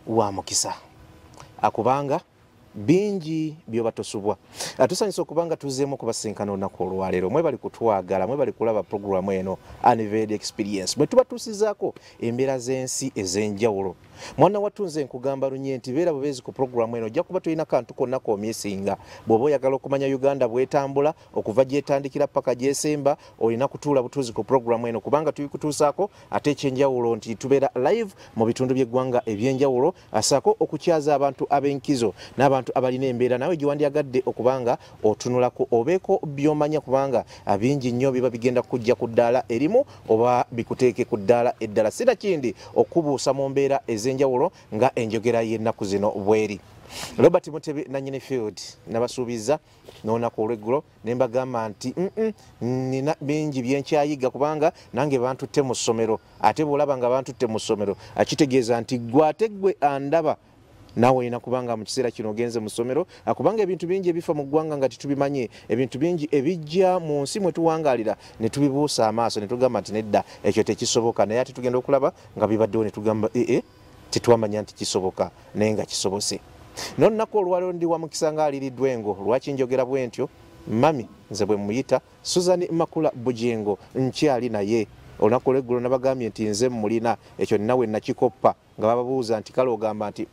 Wa mukisa akubanga bingi byoba tosubwa. Tusanyusa okubanga tuzeemu okubasinkana olunaku olwaleero. Mwebali kutwagala, mwebali kulaba puroguramu eno Unveiled Experience mwe tuba tusizaako embeera z'ensi ez'enjawulo. Mwana watunze nkugamba lunye nti beera bubeezi ku puroguramu eno, ojja kuba tolina kantu konna k'omisinga. Bw'oba oyagala okumanya Uganda bw'etambula okuva gy'etandikira paka gy'esemba, olina kutuula butuuzi ku puroguramu eno kubanga tubikutuusaako. Ate ekyenjawulo nti tubeera live mu bitundu by'eggwanga ebyenjawulo, asaako okukyaza abantu ab'enkizo n'abantu abalina embeera nawe gyewandyagadde okubanga otunulako obeeko by'omanya, kubanga bingi nnyo biba bigenda kujja ku ddaala erimu oba bikuteeke ku ddaala eddala, sinakindi okubuusa mu mbeera ez'enjawulo nga enjogera y'ennaku zino bweri. Robert Mutebi nanyini field nabasuubiza n'olunaku olw'eggulo ne mbagamba nti nina bingi byenkyayiga kubanga nange bantutte mu ssomero. Ate bw'olaba nga bantutte mu ssomero akitegeeza nti gwe ate gwe andaba naawe olina kubanga mu kiseera kino ogenze mu ssomero, kubanga ebintu bingi ebifa mu ggwanga nga tetubimanyi, ebintu bingi ebijja mu nsi mwe tuwangaalira ne tubibuusa amaaso ne tugamba nti nedda ekyo tekisoboka, naye ate tugenda okulaba nga bibaddewo ne tugamba ee tetwamanya nti kisoboka naye nga kisobose. N'olunaku olwaleero ndi wa mukisa nga aliriddwa engo. Lwaki njogera bwe ntyo? Mami nze bwe muyita Susan Makula Bugingo nkyali naye olunaku olweggulo nabagambye nti nze mmulina ekyo nnawe nakikoppa nga bababuuza nti kale ogamba nti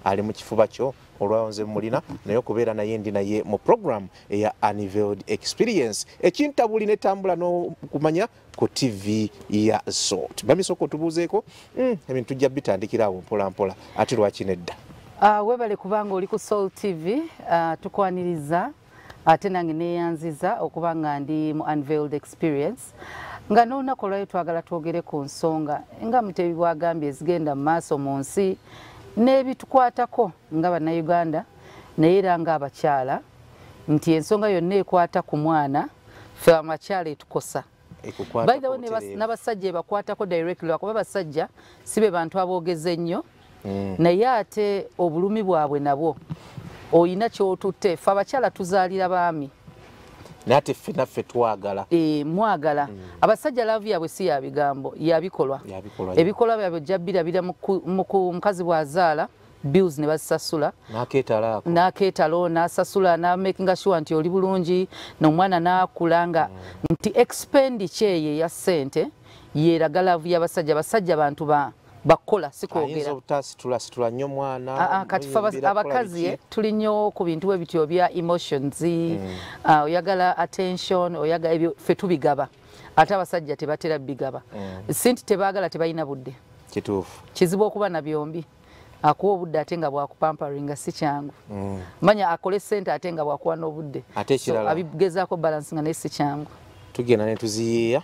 ali mu kifuba kyo olwawo nze mmulina naye okubeera naye ndi naye mu program eya Unveiled Experience ekintabuli netambula n'okumanya ku TV ya Salt. Mami sooka otubuuzeeko ebintu tujja bitandikira awo mpola mpola, ate lwaki nedda? Webale kubanga oli ku Salt TV, tukwaniriza ate nange neeyanziza okuba nga ndi mu Unveiled Experience nga n'olunaku olwayo twagala twogere ku nsonga nga Mutebi bw'agambye ezigenda mu maaso mu nsi n'ebitukwatako nga Bannayuganda naye era ng'abakyala, nti ensonga yonna ekwata ku mwana ffe abakyala etukosa. By the way, n'abasajja ebakwatako directly lwakuba abasajja si be bantu aboogeza ennyo, naye ate obulumi bwabwe nabwo oyina ky'otutte. Ffe abakyala tuzaalira baami. Naye ate ffe naffe twagala. Mwagala. Abasajja love yaabwe si ya bigambo, ya bikolwa. Ebikolwa byabwe ojja birabira mu mukazi bw'azaala, bills ne bazisasula. N'akeetalo ako. N'akeetalo n'asasula n'amakinga sure nti oli bulungi n'omwana n'akula nga nti expenditure eyo eya ssente yeeraga love y'abasajja. Abasajja bantu ba bakola si kwogera. Ayinza obutasitula situla nnyo mwana. Kati ffe abakazi tuli nnyo ku bintu bwe bityo bya emotions, oyagala attention, oyagala ebyo ffe tubigaba, ate abasajja tebatera bigaba. Si nti tebaagala, tebalina budde. Kituufu. Kizibu okuba na byombi, akuwa obudde ate nga bwakupamperinga si kyangu. Manya akole ssente ate nga bwakuwa n'obudde. Ate ekirala, abigezaako balance nga naye si kyangu. Tugenda ne tuziyiiya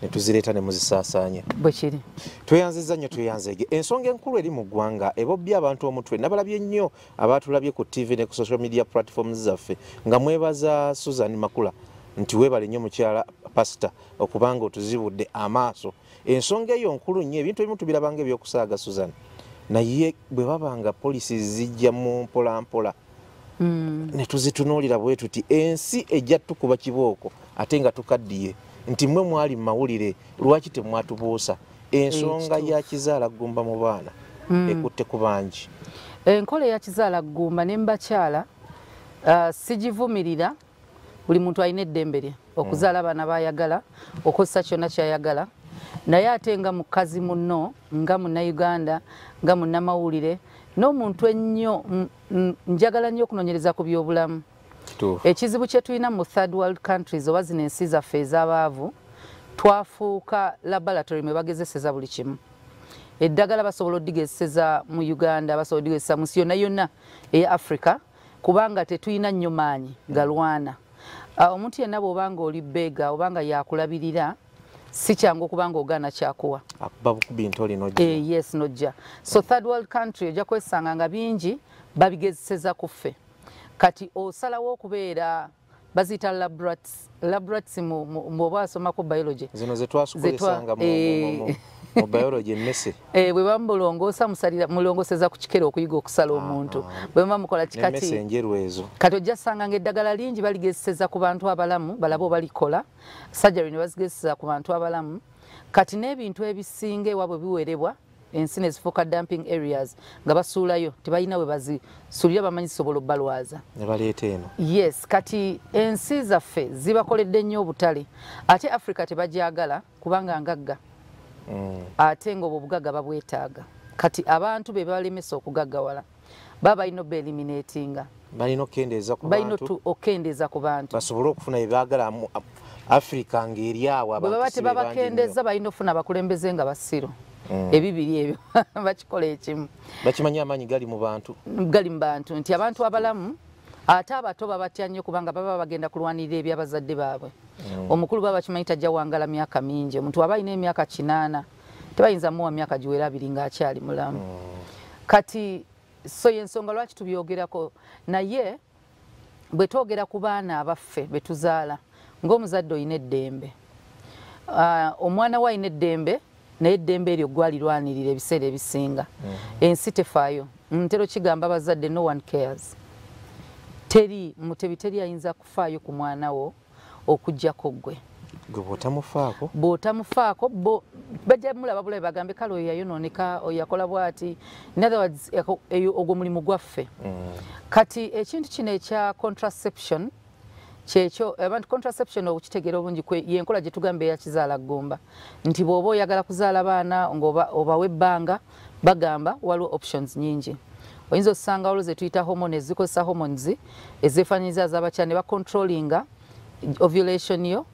ne tuzireeta ne muzisaasaanya. Bwe kiri. Tweyanzizza nnyo, tweyanzeege. Ensonga enkulu eri mu ggwanga ebobbya abantu omutwe, nabalabye nnyo abaatulabye ku TV ne ku social media platforms zaffe nga mwebaza Susan Makula nti weebale nnyo mukyala pasita okubanga otuzibudde amaaso. Ensonga eyo nkulu nnyo, ebintu ebimu tubirabanga ebyokusaaga Susan, naye bwe baba nga poliisi zijja mu mpola mpola ne tuzitunuulira bwe tuti ensi ejja tukuba kibooko ate nga tukaddiye nti mmwe mwali mu mawulire lwaki temwatubuusa. Ensonga ya kizaala ggumba mu baana ekutte ku bangi. Enkola eya kizaala ggumba ne mubakyala sigivumirira. Buli muntu alina eddembe lye okuzaala abaana b'ayagala, okozesa kyonna ky'ayagala, naye ate nga mukazi munno, nga Munnayuganda, nga munnamawulire n'omuntu ennyo, njagala nnyo okunoonyereza ku byobulamu. Ekizibu kye tulina mu third world countries oba zino ensi zaffe ez'abaavu, twafuuka laboratory mwe bagezeseza buli kimu. Eddagala basobola odigezeseza mu Uganda, basobola odigezesa mu nsi yonna yonna eya Africa, kubanga tetulina nnyo maanyi galwana. Omuntu yenna bw'obanga oli bega obanga yakulabirira, si kyangu okubanga ogaana kyakuwa. Akuba bukubi ntoli n'ojja. Yes, n'ojja. So third world country ojja kwesanga nga bingi babigezeseza ku ffe. Kati osalawo okubeera baziyita labrats, labrats mu oba asomako biology. Zino ze twasukozesanga mu biology emmese. Bwe bamulongoosa musalira mulongoseza ku kikere okuyiga okusala omuntu. Bwe bamukola kikati. Emmese enjeru ezo. Kati ojja sanga ng'eddagala lingi baligezeseza ku bantu abalamu, balabo balikola. Surgery ne bazigezeseza ku bantu abalamu. Kati n'ebintu ebisinga ewaabwe biwerebwa Ensi ne zifuuka dumping areas nga basuulayo, tebalina we bazisuulira, bamanyi zisobola obbalwaza. Ne baleeta eno. Yes, kati ensi zaffe zibakoledde nnyo obutale, ate Africa tebagyagala kubanga ngagga. Ate nga obwo obugagga babwetaaga. Kati abantu be balemesa okugaggawala baba balina obeeliminatinga. Balina okukendeeza ku balina bantu. Okukendeeza ku bantu basobole okufuna bye baagala mu Africa ng'eri awo. Bwe baba abantu si be bangi nnyo. Tebabakendeeza, balina okufuna abakulembeze nga basiru. Ebibiri ebyo bakikola ekimu. Bakimanyi amaanyi gali mu bantu. Gali mu bantu, nti abantu abalamu ate abato babatya nnyo kubanga baba bagenda kulwanirira ebyabazadde baabwe. Omukulu baba bakimanyi tajja wangala myaka mingi. Omuntu aba alina emyaka 80 tebayinza muwa myaka giwera 20 ng'akyali mulamu. Kati so yensonga lwaki tubyogerako, naye bwe twogera ku baana abaffe be tuzaala, ng'omuzadde olina eddembe. Omwana we alina eddembe, naye eddembe eryo gwalirwanirira ebiseera ebisinga. Ensi tefaayo. Ntero kigamba abazadde, no one cares. Teri mutebi, teri ayinza kufaayo ku mwana wo okuggyako ggwe. Gwe bw'otamufaako. Bw'otamufaako, bo bajja mulaba bulabe bagambe kale oyo yayonooneka, oyo yakola bw'ati. In other words, eyo ogwo mulimu gwaffe. Kati ekintu kino ekya contraception kyekyo abantu, contraception okukitegeera obulungi yenkola gye tugamba eyakizaala ggumba, nti bw'oba oyagala kuzaala baana ng'oba obawa ebbanga, bagamba waliwo options nyingi. Oyinza osanga waliwo ze tuyita hormone, ezikozesa hormones ezeefaananyiriza ez'abakyala ne bacontrollinga ovulation yo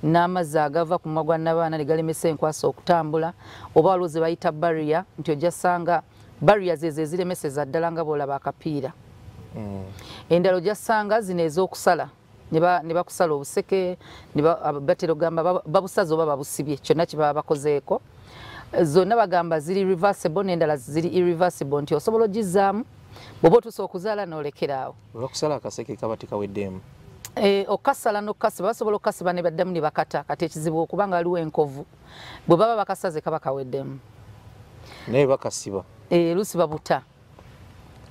n'amazzi agava ku mumwa gwa nnabaana ne galemesa enkwasa okutambula, oba waliwo ze bayita barrier, nti ojja sanga barriers ezo eziremeseza ddala nga bw'olaba akapiira. Endala ojja sanga zino ez'okusala ne bakusala obuseke, batera okugamba babusaze oba babusibye, kyonna kye baba bakozeeko. Zonna bagamba ziri reversible n'endala ziri irreversible, nti osobola ogizaamu bw'oba otuuse okuzaala n'olekera awo. Bwe bakusala akaseke kaba tekaweddemu. Okasala n'okukasiba, basobola okukasiba ne baddamu ne bakata. Kati ekizibu okubanga waliwo enkovu, bwe baba bakasaze kaba kaweddemu. Naye bakasiba. Lusi babuta,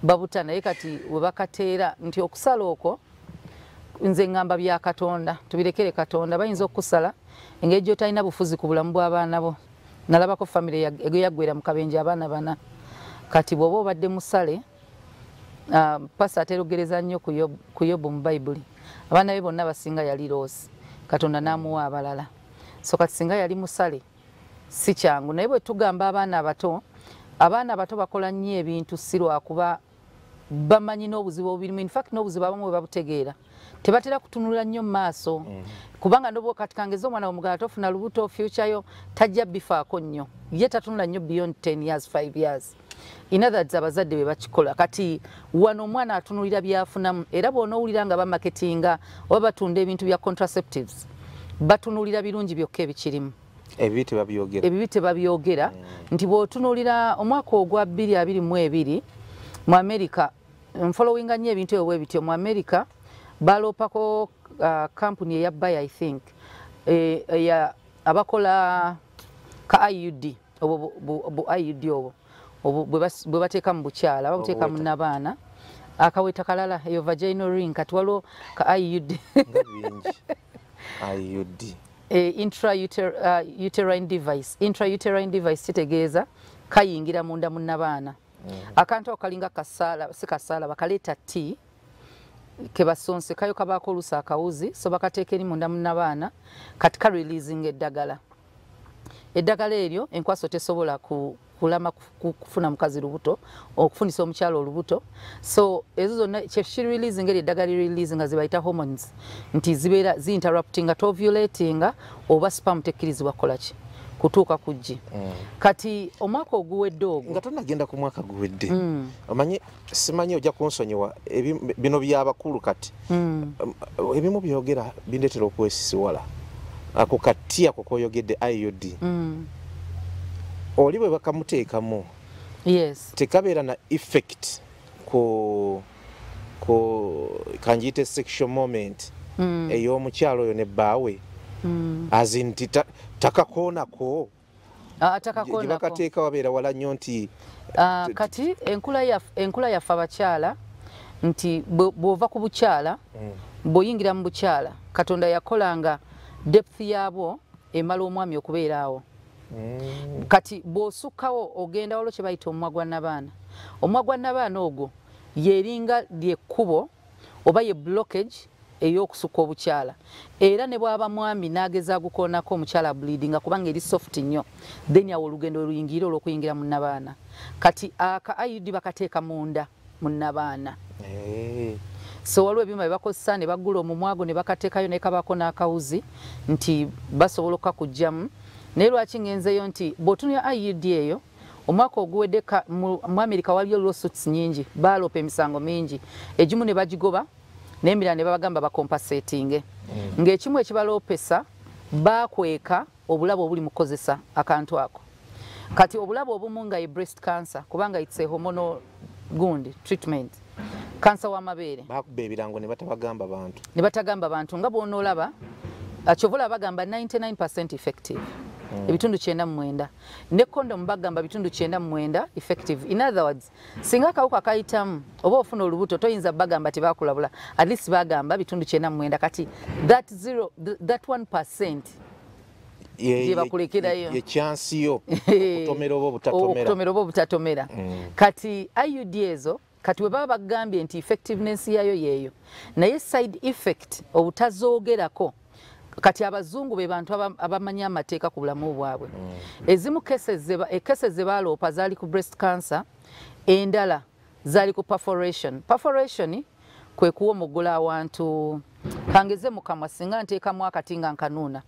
babuta, naye kati we bakateera nti okusala okwo nze ŋŋamba bya Katonda, tubirekere Katonda. Bayinza okukusala engeri gy'otalina bufuzi ku bulamu bw'abaana bo. Nalabako famire yaggwera mu kabenje, abaana bana. Kati bw'oba obadde musale, pasa aterogereza nnyo ku Yobu mu Bayibuli, abaana be bonna basinga yali loosi, Katonda n'amuwa abalala. So kati singa yali musale si kyangu. Naye bwe tugamba abaana abato, abaana abato bakola nnyo ebintu si lwakuba bamanyi n'obuzibu obubirimu. In fact n'obuzibu abamu bwe babutegeera tebatera kutunula nnyo mu maaso. Kubanga nobo kati kangeze omwana omugala tofuna lubuto, future yo tajja bifaako nnyo, ye tatunula nnyo beyond 10 years, 5 years. In other words, abazadde be bakikola. Kati wano omwana atunulira byafunamu, era bw'onoowulira nga bamarketinga oba batunda ebintu bya contraceptives, batunulira birungi byokka ebikirimu. Ebibi tebabyogera. Ebibi tebabyogera. Nti bw'otunuulira omwaka ogwa 2022 mu America, nfollowinga nnyo ebintu ebyo bwe bityo, mu America baloopako kampuni eya Bayer, I think, eya abakola ka IUD, obwo bu IUD obwo bwe bateeka mu bukyala, babuteeka mu Obuweta. Nabaana akaweta kalala, eyo vaginal ring. Kati waliwo ka IUD. Nga bingi IUD. Intrauterine device. Intrauterine device kitegeeza kayingira munda mu nnabaana. Akantu ako kalinga kasaala, si kasaala, bakaleeta t kebasonsekayo, kabaako oluusi akawuzi, so bakateeka eri munda mu nnabaana. Kati ka releasing eddagala, eddagala eryo enkwaso tesobola kulama kufuna mukazi lubuto, okufunisa omukyalo olubuto. So ezo zonna kyekireleasing eryo eddagala lireleasing nga zebayita hormones, nti zibeera zi-interruptinga, tovulatinga oba sperm tekkirizibwa kukola ki, kutuuka ku ggi. Kati omwaka oguwedde ogwo Nga tonagenda ku mwaka guwedde, omanyi simanyi ojja kunsonyiwa, bino byabakulu kati. Ebimu byogera bindeetera okwesisiwala. Ako kati ako koyogedde IUD, oli bwe bakamuteekamu, tekabeera na effect ku kanjiyite sexual moment ey'omukyalo oyo ne bbaawe, as in nti takakoonako? Ah, gye takakoonako. Bakateeka wabeera wala nnyo nti Ah, kati enkula yaffe abakyala nti bw'ova ku bukyala, bw'oyingira mu bukyala, Katonda yakolanga depth yaabwo emala omwami okubeera awo. Kati bw'osukkawo ogenda waliwo kye bayita omumwa gwa nnabaana. Omumwa gwa nnabaana ogwo yeringa lyekkubo oba ye blockage ey'okusukka obukyala, era ne bw'aba mwami n'ageza gukoonako omukyala bleedinga kubanga eri soft nnyo, then awo olugendo luyingire olw'okuyingira mu nnabaana. Kati aka IUD bakateeka munda mu nnabaana. So waliwo ebyuma bye bakozesa ne bagula omumwa gwo ne bakateekayo ne kabaako n'akawuzi nti basobola okukakugyamu. Naye lwaki ngenzeyo nti bw'otunula IUD eyo, omwaka oguwedde mu America waliyo lawsuits nyingi, baaloopa emisango mingi, egimu ne bagigoba n'emirala ne babagamba bacompensatinge. Ng'ekimu ekibaloopesa baakweka obulabe obuli mu kukozesa akantu ako. Kati obulabe obumu nga ye breast cancer, kubanga it's a hormonal gundi treatment, kansa w'amabeere. Bakuba ebirango ne batabagamba bantu. Ne batagamba bantu nga bw'onoolaba kyova olaba bagamba 99% effective, 99%. Ne condom bagamba 99% effective. In other words, singa akawuka kayitamu oba ofuna olubuto toyinza bagamba tebakulabula, at least bagamba 99%. Kati that zero, that 1% gye bakulekerayo. Ye chance yo okutomera oba obutatomera. Okutomera oba obutatomera. Kati IUD ezo, kati we baba bagambye nti effectiveness yayo yeeyo, naye side effect obutazoogerako. Kati abazungu be bantu abamanyi amateeka ku bulamu bwabwe. Ezimu cases ze baaloopa zaali ku breast cancer, endala zaali ku perforation. Perforation kwe kuwa omugola awantu kangeze mu kamwa, singa nteekamu akati nga nkanuuna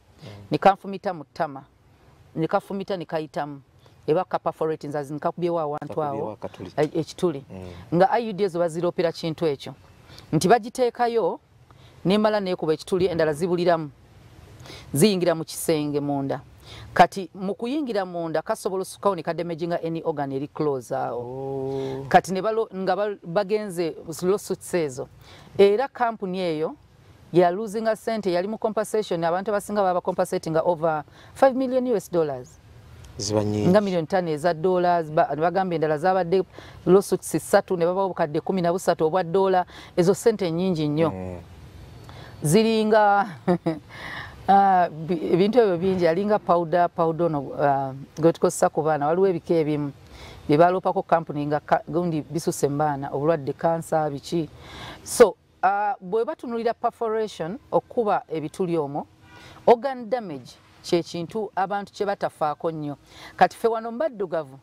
ne kanfumita mu ttama, ne kafumita ne kayitamu, eba ka perforate nzazi nkakubyewo awantu awo ekituli. Nga IUD ezo baziroopera kintu ekyo nti bagiteekayo nemala nekuba ekituli, endala zibuliramu ziyingira mu kisenge munda. Kati mu kuyingira munda kasobola osukawo ne kadamaginga any organ eri close awo. Kati ne nga bagenze lawsuits ezo, era kampuni eyo ya losinga sente, yali mu compensation, abantu abasinga baba compensating over $5 million US dollars. Ziba nyingi. Nga $5 million eza dollars. Bagamba endala zabadde lawsuits 3 ne babawo obukadde 13 obwa dola. Ezo sente nyingi nnyo. Ziringa ebintu ebyo bingi, alinga powder, powder ono gwe tukozesa ku baana. Waliwo ebika ebimu bye baloopako kampuni nga gundi bisuse mu baana obulwadde kansa biki. So bwe batunulira perforation, okuba ebituli omwo, organ damage kyekintu abantu kye batafaako nnyo. Kati ffe wano mbaddugavu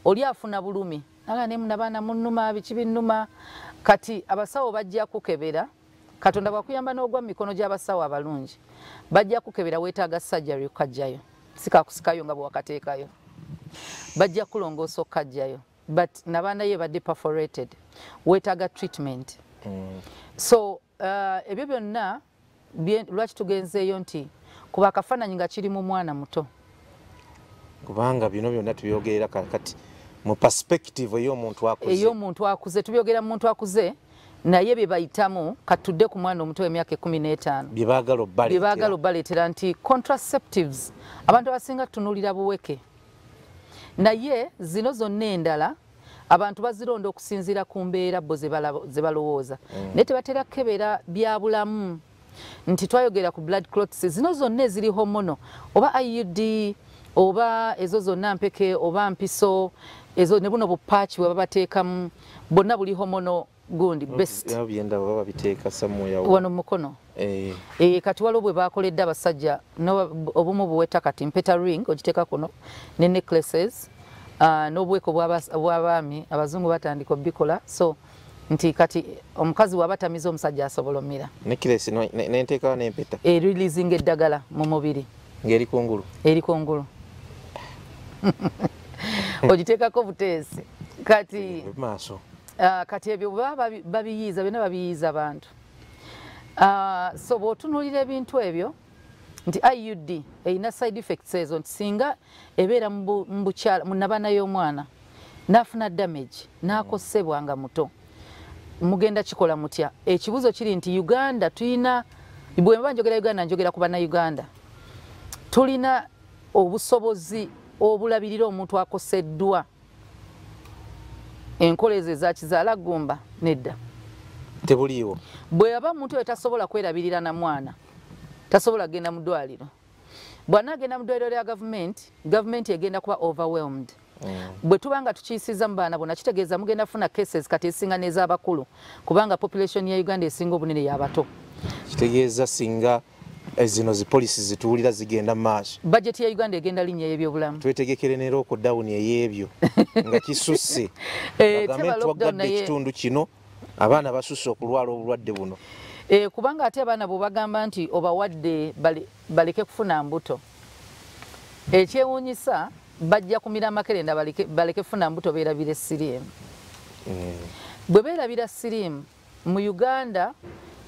oli afuna bulumi aga ne munabaana munnuma biki binnuma. Kati abasawo bajja kukebera, Katonda bwakuyamba n'ogwa mu mikono gy'abasawo abalungi, bajja kukebera weetaaga surgery okukajjayo, sikakusikayo nga bwe wakateekayo, bajja kulongoosa okukajjayo. But nabaana ye badde perforated, weetaaga treatment. So ebyo byonna lwaki tugenzeeyo nti kuba akafaananyi nga kiri mu mwana muto. Kubanga bino byonna tubyogerera kakati mu perspective ey'omuntu akuze. Ey'omuntu akuze, tubyogera mu muntu akuze, naye bye bayitamu katudde ku mwana omuto w'emyaka 15. Bye baagala bye baagala obbaleetera nti contraceptives abantu abasinga tutunuulira buweke, naye zino zonna endala abantu bazironda okusinziira ku mbeera bo ze balowooza, naye tebatera kukebera bya bulamu nti twayogera ku blood clots zino zonna eziri hormonal oba IUD oba ezo zonna mpeke oba mpiso ezo ne buno bupaaki bwe babateekamu bonna buli hormonal gundi best. Byendaba baba biteeka somewhere wano mu mukono. Kati waliwo bwe bakoledde abasajja obumu buweta kati mpeta ring ogiteeka kuno ne necklaces, n'obuweko bw'abaami abazungu batandika obikola. So nti kati omukazi bw'aba tamize omusajja asobola omira necklace nenteekawo n'empeta ereleasing eddagala mu mubiri. Ng'eri kungulu. Eri kungulu ogiteekako buteesi kati maaso. Kati ebyo baba babiyiiza byonna babiyiiza abantu. So bw'otunuulira ebintu ebyo nti IUD erina side effects ezo nti singa ebeera mu bukyala mu nabaana y'omwana n'afuna damage n'akosebwa nga muto, mugenda kikola mutya? Ekibuuzo kiri nti Uganda tulina, bwe mba njogera Uganda njogera ku bannayuganda, tulina obusobozi obulabirira omuntu akoseddwa enkola ezo ezakizaala gumba? Nedda. Tebuliiwo. Bwe aba omuntu oyo tasobola kwerabirira na mwana, tasobola kugenda mu ddwaliro, Bw'anaagenda mu ddwaliro lya gavumenti, gavumenti egenda kuba overwhelmed. Bwe tuba nga tukiyisiza mu baana bonna, kitegeeza mugenda kufuna cases kati esinga n'ez'abakulu, kubanga population ya Uganda esinga obunene y'abato. Kitegeeza singa zino zi policy zituwulira zigenda maaso, budget ya Uganda egenda linnya y'ebyobulamu. Twetegekere ne lockdown ey'ebyo nga kisusse. Bagambe twagadde ekitundu kino, abaana basusse okulwala obulwadde buno. Kubanga ate abaana bw'obagamba nti obawadde baleke kufuna mbuto, ekyewuunyisa bajja kumira amakerenda baleke kufuna mbuto, beerabire siriimu. Bwe beerabira siriimu mu Uganda,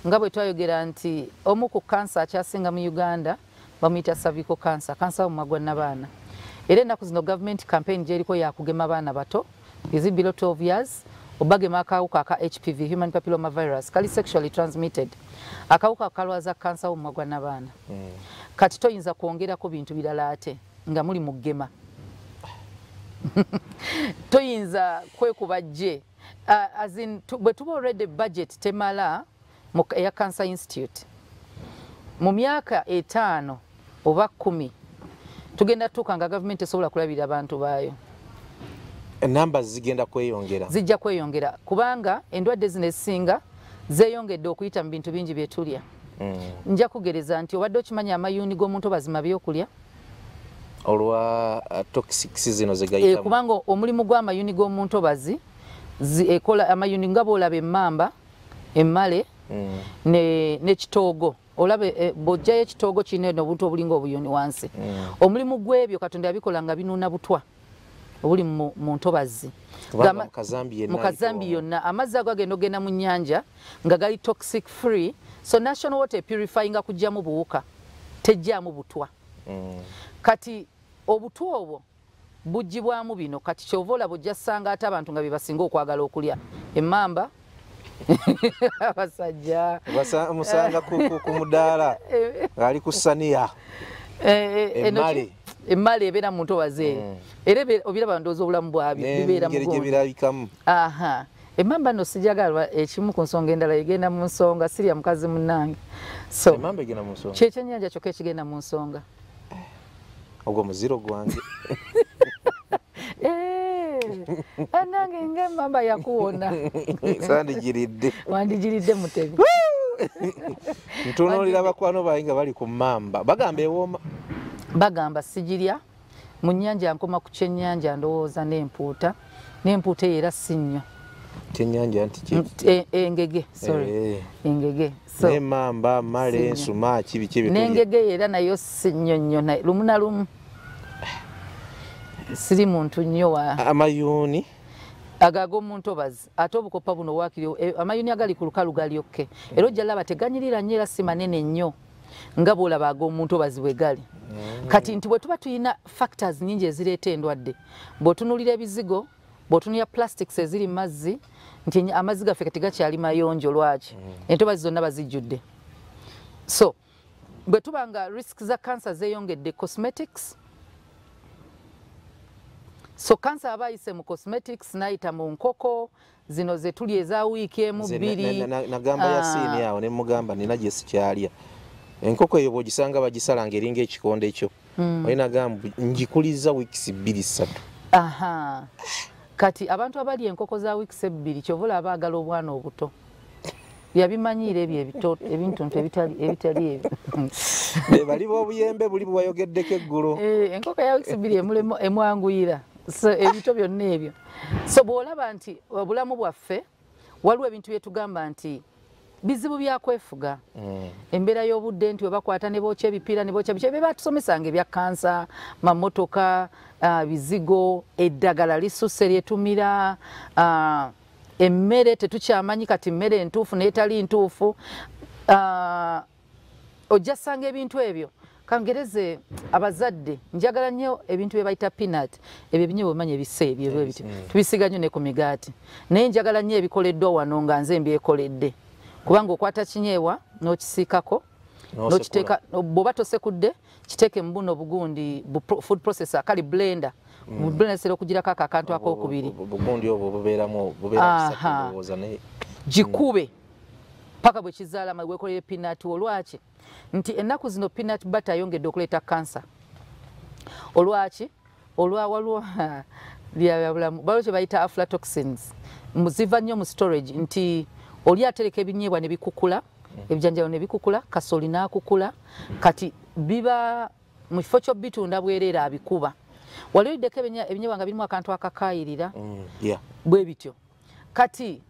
nga bwe twayogera nti omu ku kansa akyasinga mu Uganda bamuyita cervical cancer, kansa w'omumwa gwa nnabaana. Era ennaku zino gavumenti campaign gyeriko yakugema abaana bato, is below 12 years, obagema akawuka aka HPV, human papilloma virus, kali sexually transmitted. Akawuka kalwaza kansa w'omumwa gwa nnabaana. Kati toyinza kwongerako bintu birala ate nga muli mu ggema. Toyinza kwekuba gye. As in, bwe tuba already budget temala eya Cancer Institute, mu myaka 5 oba 10 tugenda tuuka nga gavumenti esobola kulabirira abantu baayo. Enamba zigenda kweyongera. Zijja kweyongera kubanga endwadde zino ezisinga zeeyongedde okuyita mu bintu bingi bye tulya. Nja kugereza nti obadde okimanya amayuuni g'omuntu bazima byokulya olwa toxics zino zegayitamu. Kubanga omulimu gw'amayuuni g'omuntu bazi ekola amayuuni nga bw'olaba emmamba, emmale, n'ekitoogo. Olabe bw'oggyayo ekitoogo kirina obuntu obulinga obuyuni wansi. Omulimu gw'ebyo Katonda yabikola nga binuuna butwa obuli mu ntobazi. Mu kazambi yonna amazzi ago agenda ogenda mu nnyanja nga gali toxic free. So national water purifying kuggyamu buwuka, tejjaamu butwa. Kati obutwa obwo buggyibwamu bino. Kati ky'ova olaba ojja ssanga ate abantu nga be basinga okwagala okulya emmamba. Abasajja musanga ku mudaala ng'ali ku ssaniya. Emmale ebeera mu ntobazi eyo. Era obiraba ndowooza obulamu bwabyo bibeera mu gye birabikamu. Emmamba nno sijagala, ekimu ku nsonga endala egenda mu nsonga, sirya mukazi munnange. So emmamba egenda mu nsonga, kyekyennyanja kyokka ekigenda mu nsonga. Ogwo muziro gwange. Anange ng'emmamba yakuwona. Sandigiridde. Wandigiridde Mutebi. Ntunuulira bakwano bange nga bali ku mmamba, bagamba ewooma. Bagamba sigirya mu nnyanja, nkoma ku kyennyanja ndowooza n'empuuta. N'empuuta eyo era si nnyo. Kyennyanja nti ki? Engege, sorry. Engege. So n'emmamba, mmale, ensuma, biki ebyo. N'engege era nayo si nnyo nnyo, lumu na lumu. Siri muntu nnyo wa amayuuni ago ag'omu ntobazi. Ate obukopa buno waakiri amayuuni agali ku lukalu galyokke. Era ojja laba teganyirira nnyo era si manene nnyo nga bw'olaba ag'omu ntobazi bwe gali. Kati nti bwe tuba tulina factors nnyingi ezireeta endwadde, bw'otunuulira ebizigo, bw'otunuulira plastics eziri mu mazzi, nti amazzi gaffe kati gakyali mayonjo lwaki? Entobazi zonna bazijjudde. So bwe tuba nga risk za cancer zeeyongedde, cosmetics. So cancer aba ayise mu cosmetics, n'ayita mu nkoko zino ze tulya eza wiiki emu bbiri. Nagamba Yasiini awo ne mugamba nina gye sikyalya. Enkoko eyo bw'ogisanga bagisala ng'eringa ekikonde ekyo. Oye nagamba ngikuliza weeks 2 3. Kati abantu abalya enkoko za weeks 2 kyova olaba baagala obwana obuto. Yabimanyiira ebyo ebintuntu ebitali ebyo. Be bali b'obuyembe buli bwewayogeddeko eggulo. Enkoko ya weeks 2 emwanguyira. So ebito byonna ebyo. So bw'olaba nti obulamu bwaffe waliwo ebintu bye tugamba nti bizibu bya kwefuga. Embeera y'obudde nti webakwata ne bookya ebipiira ne bookya biki, bye batusomesanga ebya kansa, mamotoka, bizigo, eddagala lisusse lyetumira, emmere tetukyamanyi kati mmere entuufu n'etali ntuufu. Ojja ssanga ebintu ebyo. Kangereze abazadde, njagala nnyo ebintu bye bayita peanut, ebyo ebinyo bw'omanyi ebise ebyo bwe bityo. Tubisiga nnyo ne ku migaati. Naye njagala nnyo ebikoleddwa wano nga nze mbyekoledde. Kubanga okwata kinyeebwa n'okisiikako, n'okiteeka, bw'oba tosekudde, kiteeke mu buno obugundi, food processor, kali blender. Blender esera okugirako ako akantu akookubiri. Obugundi obwo bubeeramu, bubeera busatu ndowooza naye. Gikube. Paka bwe kizaala amagi weekolere peanut. Olwaki nti ennaku zino peanut butter ayongedde okuleeta kansa? Olwaki? Olwa waliwo byabulamu, waliwo kye bayita aflatoxins, ziva nnyo mu storage, nti oli atereka ebinyeebwa ne bikukula, ebijanjalo ne bikukula, kasooli n'akukula. Kati biba mu kifo ky'obitunda bwereere abikuba. Wali oliddeko ebinyeebwa nga birimu akantu akakaayirira? Bwe bityo. Kati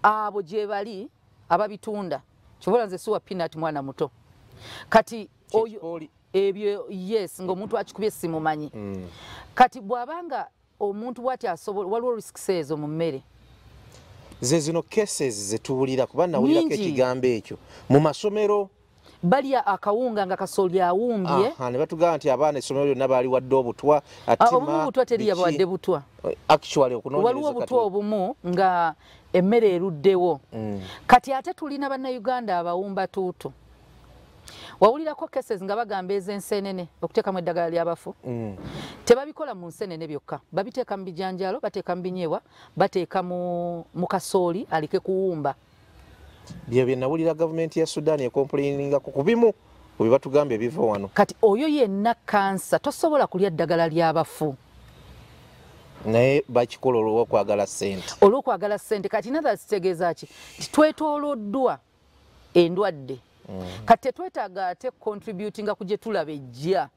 abo gye bali ababitunda, kyobola nze siwa peanut mwana muto. Kati oyo ebyo, yes, ng'omuntu akikubye simumanyi. Kati bw'abanga omuntu bw'ati asobola, waliwo risks ezo mu mmere. Ze zino cases zetuwulira, kuba nawulirako ekigambo ekyo mu masomero. Balya akawunga nga kasooli awumbye. Ne batugamba nti abaana essomero lyonna baali wadde obutwa. Obumu butwa teri yabawadde butwa. Actually okunoonyereza waliwo obutwa obumu nga emmere eruddewo. Kati ate tulina Bannayuganda abawumba tuutu. Wawulirako cases nga bagamba ez'ensenene okuteekamu eddagala ly'abafu? Tebabikola mu nsenene byokka, babiteeka mu bijanjaalo, bateeka mu binyeebwa, bateeka mu kasooli aleke kuwumba. Bye bye nawulira gavumenti ya Sudan ecomplainingako ku bimu ku bye batugamba ebiva wano. Kati oyo yenna kansa, tosobola kulya ddagala ly'abafu. Naye bakikola olw'okwagala ssente. Olw'okwagala ssente. Kati natha kitegeeza ki? Nti twetooloddwa endwadde. Kati tetwetaaga ate contributinga ku gye tulaba ejja,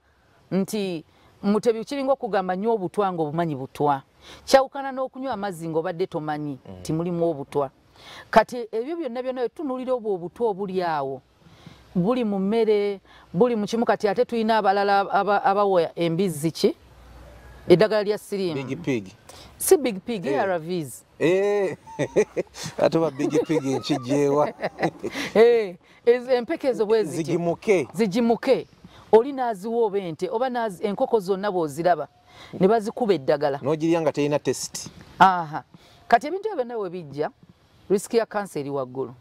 nti Mutebi kiringa okugamba nywa obutwa nga obumanyi butwa, kyawukana n'okunywa amazzi ng'obadde tomanyi nti mulimu obutwa. Kati ebyo byonna byonna tutunuulira obwo obutwa obuli awo, buli mu mmere, buli mu kimu. Kati ate tulina abalala abawa embizzi ki eddagala lya siriimu. Big pig. Si big pig, ARVs. Ate ba big pig nkijjeewa? Empeke ezo bwe zityo. Zigimuke. Zigimuke. Oli n'aziwa oba ente oba enkoko zonna bw'oziraba ne bazikuba eddagala. N'ogirya nga terina taste. Aha. Kati ebintu ebyo byonna we bijja, risk ya kansa eri waggulu.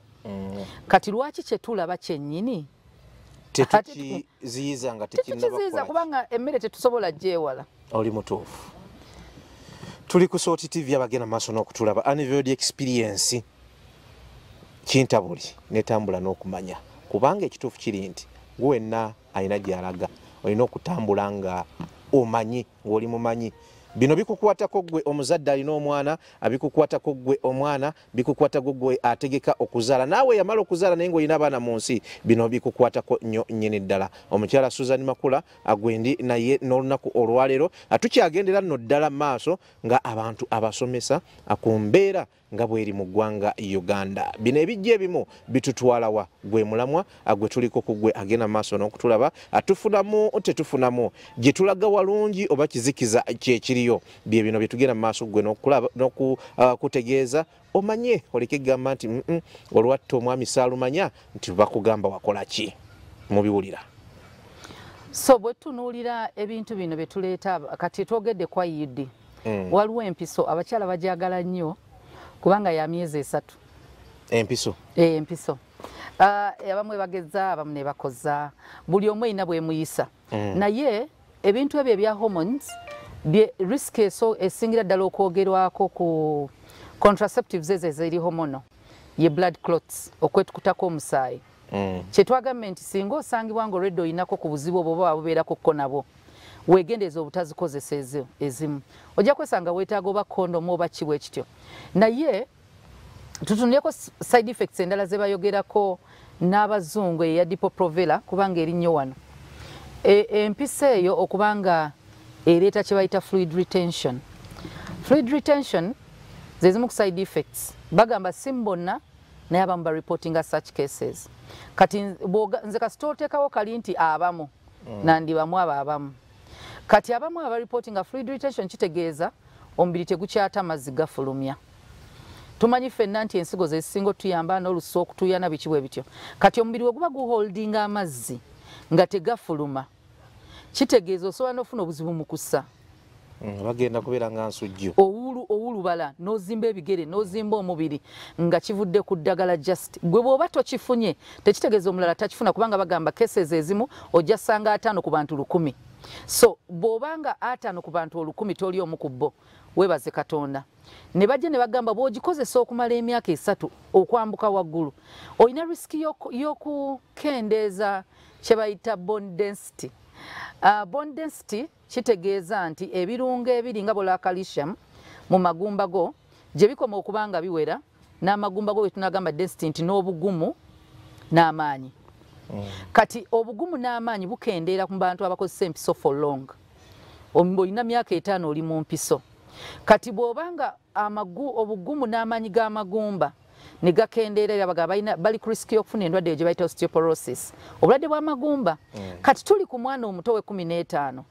Kati lwaki kye tulaba kyennyini tetukiziyiza nga tekinnaba tetukiziyiza? Kukola ki? Kubanga emmere tetusobola gyewala. Oli mutuufu. Tuli ku Salt TV, abagenda maaso n'okutulaba. Unveiled Experience, kintabuli netambula n'okumanya, kubanga ekituufu kiri nti gwe wenna alina gy'alaga olina okutambula nga omanyi, ng'oli mumanyi. Bino bikukwatako ggwe omuzadde alina omwana, bikukwatako ggwe omwana, bikukwatako ggwe ategeka okuzaala, naawe yamala okuzaala naye ng'olina abaana mu nsi, bino bikukwatako nnyo nnyini ddala. Omukyala Susan Makula agwendi naye n'olunaku olwaleero tukyagendera nno ddala maaso nga abantu abasomesa ku mbeera nga bweri mu ggwanga Uganda. Bino ebijja ebimu bitutwalawa? Gwe mulamwa gwe tuliko ku gwe agenda maaso n'okutulaba. Tufunamu tetufunamu, gye tulaga walungi oba kizikiza kyekiriyo? Bye bino bye tugenda mu maaso gwe n'okutegeeza, omanye oleke gamba nti olwatta omwami Saalumanya nti bakugamba wakola ki, mubiwulira. So bwe tutunuulira ebintu bino bye tuleeta, kati twogedde kwa IUD. Waliwo empiso, abakyala bagyagala nnyo kubanga ya myezi 3. Empiso? Empiso. Abamu bageza, abamu ne bakoza, buli omu erina bwemuyisa. Naye ebintu ebyo ebya hormones bye risk eso esingira ddala okwogerwako ku contraceptives ezo eziri hormonal ye blood clots, okwetukutako omusaayi. Kyetwagambye nti singa osangibwa nga olwedde olinako ku buzibu obwo oba bubeerako ko nabwo, weegendereza obutazikozesa ezo ezimu, ojja kwesanga weetaaga oba kondomu oba ki bwe kityo. Naye tutunuleko side effects endala ze bayogerako n'abazungu, eya Depo-Provera, kubanga eri nnyo wano. Empiso eyo okubanga ereeta kye bayita fluid retention. Fluid retention ze zimu ku side effects. Bagamba si bonna, naye abamu bareportinga such cases. Kati nze kasita oteekawo kali nti abamu, nandibamu abo abamu. Kati abamu abareportinga fluid retention kitegeeza omubiri tegukyata amazzi gafulumya. Tumanyi ffenna nti ensigo ze zisinga otuyamba n'olusu okutuyana biki bwe bityo. Kati omubiri we guba guholdinga amazzi nga tegafuluma, kitegeeza osobola n'ofuna obuzibu mu kussa. Bagenda kubeera nga nsujju. Owulubala n'ozimba ebigere n'ozimba omubiri nga kivudde ku ddagala. Just gwe bw'oba tokifunye tekitegeeza omulala takifuna, kubanga bagamba cases ezimu ojja ssanga 50 ku bantu 1000. So bw'obanga 50 ku bantu 1000 toli omu ku bo, Webaze Katonda. Ne bajja ne bagamba bw'ogikozesa okumala emyaka 3 okwambuka waggulu, olina risk y'okukendeeza kye bayita bone density. Bone density kitegeeza nti ebirungo ebiri nga bola calcium mu magumba go gye bikoma okuba nga biwera n'amagumba go, tunagamba density nti n'obugumu n'amaanyi. Kati obugumu n'amaanyi bukendeera ku bantu abakozesa empiso for long. Olina myaka 5 oli mu mpiso. Kati bw'obanga obugumu n'amaanyi g'amagumba ne gakendeera, era bagamba bali ku risk y'okufuna endwadde gye bayita osteoporosis, obulwadde bw'amagumba. Kati tuli ku mwana omuto we 15,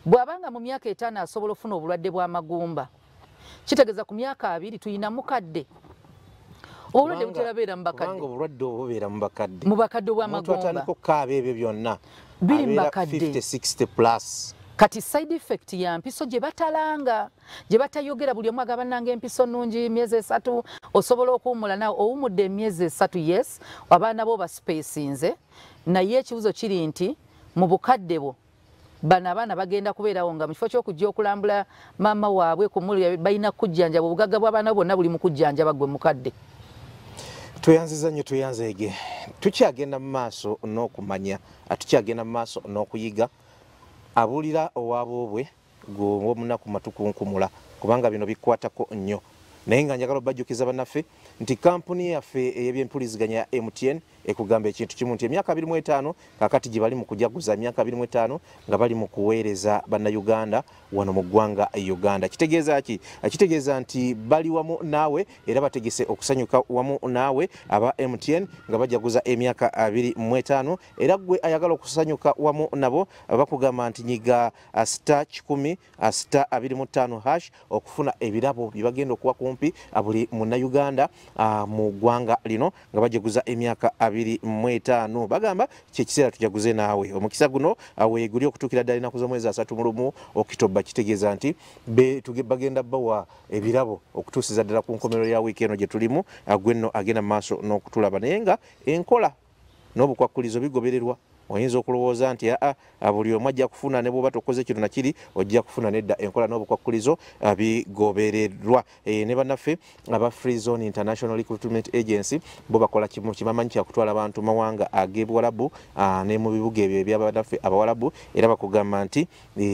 bw'abanga mu myaka 5 asobola okufuna obulwadde bw'amagumba, kitegeeza ku myaka 2 tuyina mukadde. Obulwadde butera beera mu bakadde. Kubanga obulwadde obwo bubeera mu bakadde. Mu bakadde obw'amagumba. Omuntu atandika okukaaba ebyo byonna biri mu bakadde. 50, 60 plus. Kati side effect ya mpiso gye batalanga, gye batayogera, buli omu agamba nange empiso nnungi, myezi 3 osobola okuwummula. Naawe owummudde emyezi 3, yes, abaana bo baspacinze, naye ekibuzo kiri nti mu bukadde bwo bano abaana bagenda kubeerawo nga mu kifo ky'okujja okulambula maama waabwe kumuli balina kujjanjaba. Obugagga bw'abaana bwonna buli mu kujjanjaba gwe mukadde. Tweyanziza nnyo, tweyanzeege. Tukyagenda mu maaso n'okumanya, tukyagenda mu maaso n'okuyiga. Abuulira owaboobwe gw'omunaku matukunkumula, kubanga bino bikwatako nnyo. Naye nga njagala obajjukiza bannaffe nti kampuni yaffe ey'ebyempuliziganya ya MTN ekugamba ekintu kimu nti emyaka 25 kakati gye bali mu kujaguza emyaka 25 nga bali mu kuweereza bannayuganda wano mu ggwanga Uganda. Kitegeeza ki? Kitegeeza nti bali wamu naawe era bategese okusanyuka wamu naawe aba MTN nga bajaguza emyaka 25, era gwe ayagala okusanyuka wamu nabo bakugamba nti nyiga *100 *25# okufuna ebirabo bye bagenda okuwa kumpi buli munnayuganda mu ggwanga lino nga bajaguza emyaka 25. Bagamba kyekiseera tujaguze naawe. Omukisa guno weeguli okutuukira ddala ennaku z'omwezi 31 Okitoba. Kitegeeza nti bagenda bawa ebirabo okutuusiza ddala ku nkomerero ya wiiki eno gye tulimu, gwe nno agenda mu maaso n'okutulaba. Naye nga enkola n'obukwakkulizo bigobererwa. Oyinza okulowooza nti aa buli omu ajja kufuna, ne bw'oba tokoze kino na kiri ojja kufuna. Nedda, enkola n'obukwakkulizo bigobererwa. Ne bannaffe aba Free Zone International Recruitment Agency bo bakola kimu kibamanyi kya kutwala abantu mawanga ag'ebuwalabu ne mu bibuga ebyo eby'abannaffe abawalabu, era bakugamba nti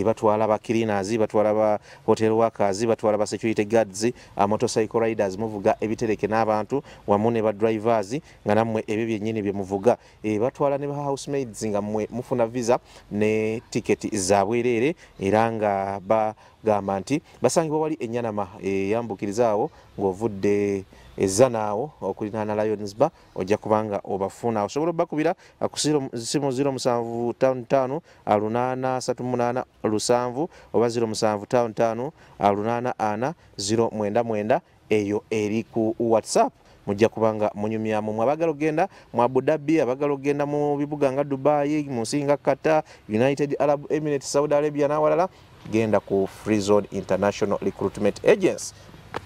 batwala ba cleaners, batwala ba hotel workers, batwala ba security guards, motorcycle riders, muvuga ebitereke n'abantu wamu ne ba drivers nga nammwe ebyo byennyini bye muvuga. Batwala ne ba housemaids nga mmwe mufuna visa ne tiketi za bwereere, era nga bagamba nti basangibwa wali Enyanama eyambukiriza awo ng'ovudde Ezanaawo okulinaana Lions Bar, ojja kubanga obafuna. Osobola obbakubira ku simu 0755 838 7 oba 0755 84 099, eyo eri ku WhatsApp. Mujja kubanga munyumyamu. Mwabagala ogenda mu Abu Dhabi, abagala ogenda mu bibuga nga Dubai, mu nsi nga Qatar, United Arab Emirates, Saudi Arabia n'awalala, genda ku Free Zone International Recruitment Agency,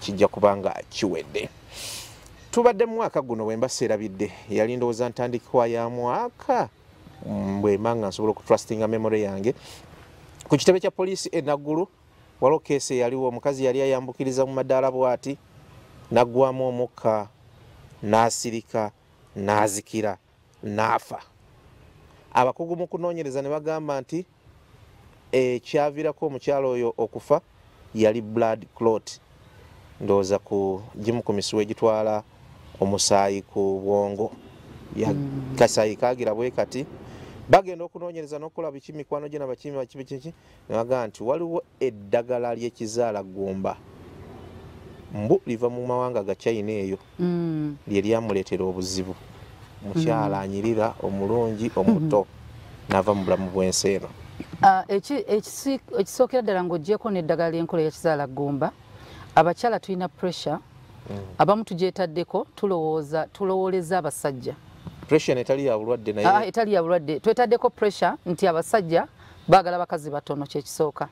kijja kubanga kiwedde. Tubadde mu mwaka guno bwe mbaseerabidde, yali ndowooza ntandikwa ya mwaka bwe mba nga nsobola okutrustinga memory yange. Ku kitebe kya poliisi e Naggulu waliwo keesi eyaliwo, omukazi yali ayambukiriza mu madaala bw'ati n'aggwamu omukka n'asirika n'azikira n'afa. Abakugu mu kunoonyereza ne bagamba nti ekyaviirako omukyala oyo okufa yali blood clot, ndowooza ku gimu ku misuwa egitwala omusaayi ku bwongo, kasaayi kagira bwe kati. Bagenda okunoonyereza n'okukola biki mikwano gye nabakimi baki ne bagamba nti waliwo eddagala ly'ekizaala ggumba mbu liva mu mawanga ga China eyo lye lyamuleetera obuzibu. Mukyala anyirira omulungi omuto n'ava mu bulamu bw'ensi eno. Ekisookera ddala ng'oggyeko n'eddagala ly'enkola y'ekizaala ggumba, abakyala tulina pressure, abamu tugyetaddeko, tulowooza tulowooleza abasajja. Pressure etali ya bulwadde naye etali ya bulwadde, twetaddeko pressure nti abasajja baagala bakazi batono. Kyekisooka.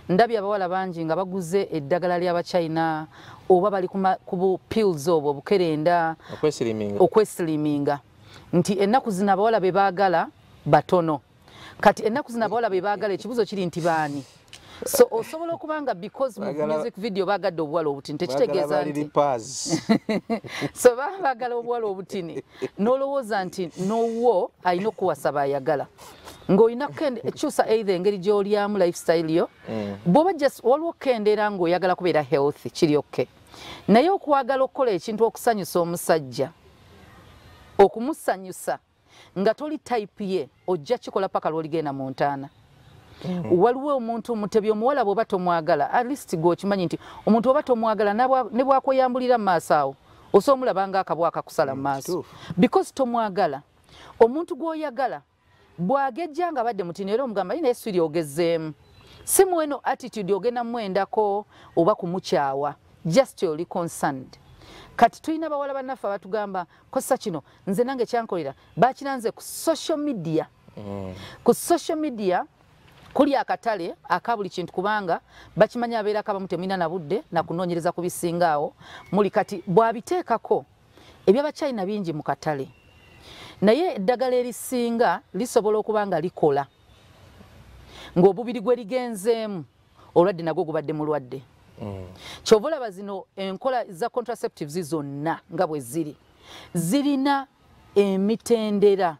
Ndabye abawala bangi nga baguze eddagala ly'abachina oba bali ku pills obwo obukerenda okwesiliminga, nti ennaku zino abawala be baagala batono. Kati ennaku zino abawala be baagala, ekibuzo kiri nti baani? So osobola okubanga because mu music video bagadde obuwala obutini, tekitegeeza nti so baagala obuwala obutini n'olowooza nti n'owwo alina okuwasa bayagala, ng'olina kyusa either engeri gy'olyamu, lifestyle yo. Bw'oba just waliwo okukendeera ng'oyagala kubeera healthy, kiri okay, naye okwagala okukola ekintu okusanyusa omusajja, okumusanyusa nga toli type ye, ojja kikola paka lw'oligenda mu ntaana. Waliwo omuntu, Mutebi, omuwala bw'oba tomwagala, at least gwe okimanyi nti omuntu oba tomwagala, ne bwakweyambulira mu maaso awo osobola omulaba nga akabwa akakusala mu maaso because tomwagala. Omuntu gw'oyagala bw'agejja nga badde mutini, era omugamba, "Naye siri ogezeemu." Si mweno attitude ogenda mwendako oba kumukyawa, just oli concerned. Kati tulina bawala bannaffe abatugamba, "Kosa kino, nze nange kyankolera." Bakiranze ku social media. Ku social media kuli akatale aka buli kintu, kubanga bakimanyi abeerako abamu temulina na budde nakunoonyereza ku bisinga awo muli. Kati bw'abiteekako ebyabachina bingi mu katale, naye eddagala erisinga lisobola okuba nga likola ng'obubiri gwe ligenzeemu olwadde nagwo gubadde mulwadde. Kyova olaba zino enkola za contraceptives zonna nga bwe ziri, zirina emitendera.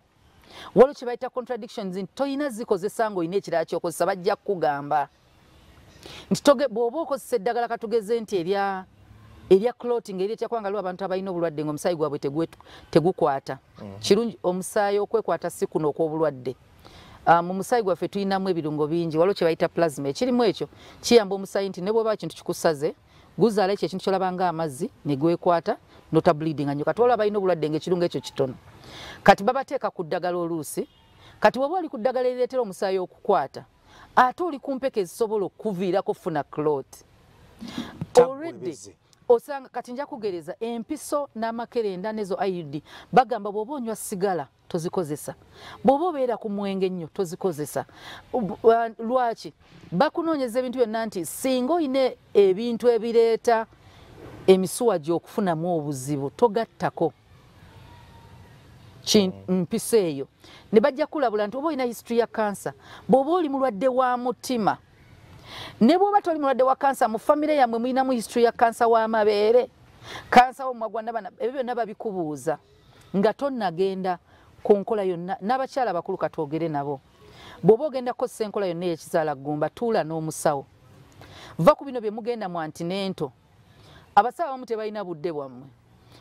Waliwo kye bayita contradictions, nti toyina zikozesa ng'olina ekirala ky'okozesa. Bajja kukugamba nti bw'oba okozesa eddagala, katugeze nti erya clotting, eryetya, kubanga waliwo abantu abalina obulwadde ng'omusaayi gwabwe tegukwata. Kirungi omusaayi okwekwata, si kuno okw'obulwadde. Mu musaayi gwaffe tulinamu ebirungo bingi. Waliwo kye bayita plasma, ekirimu ekyo kiyamba omusaayi nti ne bw'oba kintu kikusaze, guzaala ekyo ekintu kyolaba nga amazzi ne gwekwata, nota bleeding nnyo. Kati waliwo abalina obulwadde ng'ekirungo ekyo kitono, kati babateeka ku ddagala oluusi. Kati bw'oba oli ku ddagala erireetera omusaayi okukwata, ate oli ku mpeke ezisobola okuviirako funa clot already, osanga kati nja kugereza empiso n'amakerenda nezo IUD. Bagamba bw'oba onywa sigala tozikozesa, bw'oba obeera ku mwenge nnyo tozikozesa. Lwaki bakunoonyeza ebintu byonna? Nti singa oyina ebintu ebireeta emisuwa gy'okufunamu obuzibu, togattako mpiso eyo. Ne bajja kulabula nti oba olina history ya kansa, bw'oba oli mulwadde wa mutima, ne bw'oba toli mulwadde wa kansa, mu famire yammwe mulinamu history ya kansa w'amabeere, kansa w'omumwa gwa nabana, ebyo byonna babikubuuza nga tonnagenda ku nkola yonna. N'abakyala abakulu katwogere nabo, bw'oba ogenda kukozesa enkola yonna ey'ekizaala ggumba, tuula n'omusawo. Va ku bino bye mugenda mu antenatal. Abasawo abamu tebalina budde bwammwe,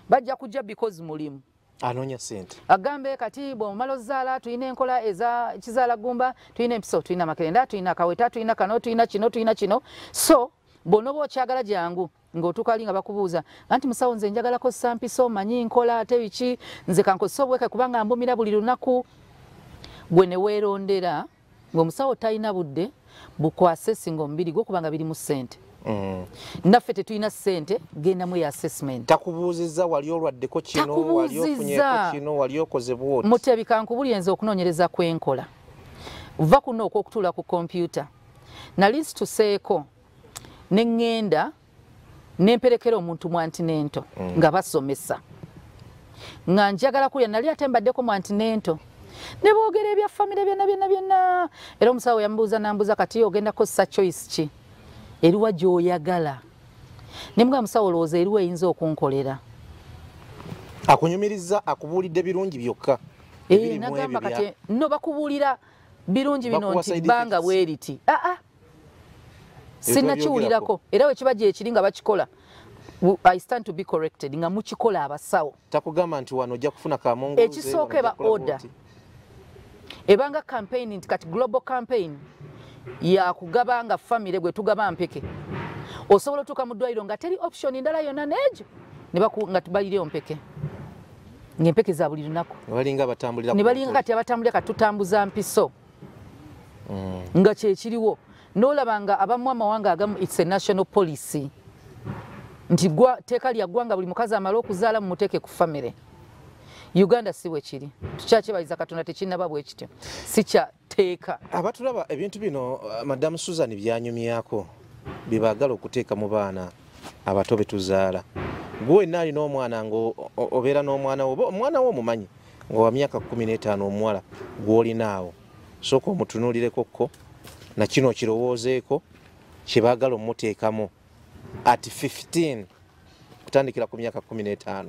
bajja kujja because mulimu. Anoonya sente. Agambe kati bw'omala ozaala, tulina enkola eza kizaala ggumba, tulina empiso, tulina amakerenda, tulina akaweta, tulina kano, tulina kino, tulina kino. So bw'onooba okyagala, jangu. Ng'otuuka ali nga bakubuuza anti, "Musawo, nze njagala kozesa mpiso, manyi nkola ate biki, nze kankozesa obweke kubanga mbumira buli lunaku." Gwe ne weerondera ng'omusawo talina budde bukwasesinga omubiri gwo kubanga birimu ssente. Naffe tetulina ssente, gendamu eyo assessment. Takubuuzizza wali olwaddeko kino, wali ofunyeeko Takubuuzizza. kino, wali okoze bwoti? Mutebi, kankubulye, nze okunoonyereza kwenkola va kuno okw'okutuula ku kompyuta, nali nsituseeko ne ŋŋenda ne mperekera omuntu mu antenatal nga basomesa, nga njagala kulya. Nali ate mbaddeko mu antenatal ne boogera ebya famire byonna byonna byonna, era omusawo yambuuza, nambuuza, "Kati ogenda kukozesa choice ki, eriwa gy'oyagala?" Ne mugamba, "Musawo, olowooza eriwa eyinza okunkolera?" Akunyumiriza, akubuulidde birungi byokka ebiri mu Nagamba ebyo kati no bakubuulira birungi bino Bakuwa nti side bbanga effects. bwe riti aa sinnakiwulirako, era bwe kiba gyekiri nga bakikola, I stand to be corrected, nga mukikola abasawo. Takugamba nti wano ojja kufuna kamunguze? Ekisooka eba order. Ebanga campaign nti kati global campaign yakugaba nga famire gwe tugaba mpeke, osobola otuuka mu ddwaliro nga teri option ndala yonna n'egyo ne nga tubaliriyo mpeke, ng'empeke za buli lunaku. Balinga abatambulira Ne ku balinga ntuli. Kati abatambulira, kati tutambuza mpiso nga kyekiriwo. N'olaba nga abamu amawanga agamu it's a national policy nti teeka lya ggwanga, buli mukazi amala okuzaala mumuteeke ku famire. Uganda si bwe kiri, tukyakyebaliza Katonda, tekinnaba bwe kityo, si kya teeka. Abatulaba, ebintu bino Madamu Susan byanyumyako byebaagala okuteeka mu baana abato betuzaala. Gwe wenna alina omwana nga obeera n'omwana wo, oba omwana wo omumanyi nga wa myaka 15, omuwala gw'olinaawo, sooka omutunuulireko ko nakino okirowoozeeko. Kyebaagala omuteekamu at 15 kutandikira ku myaka 15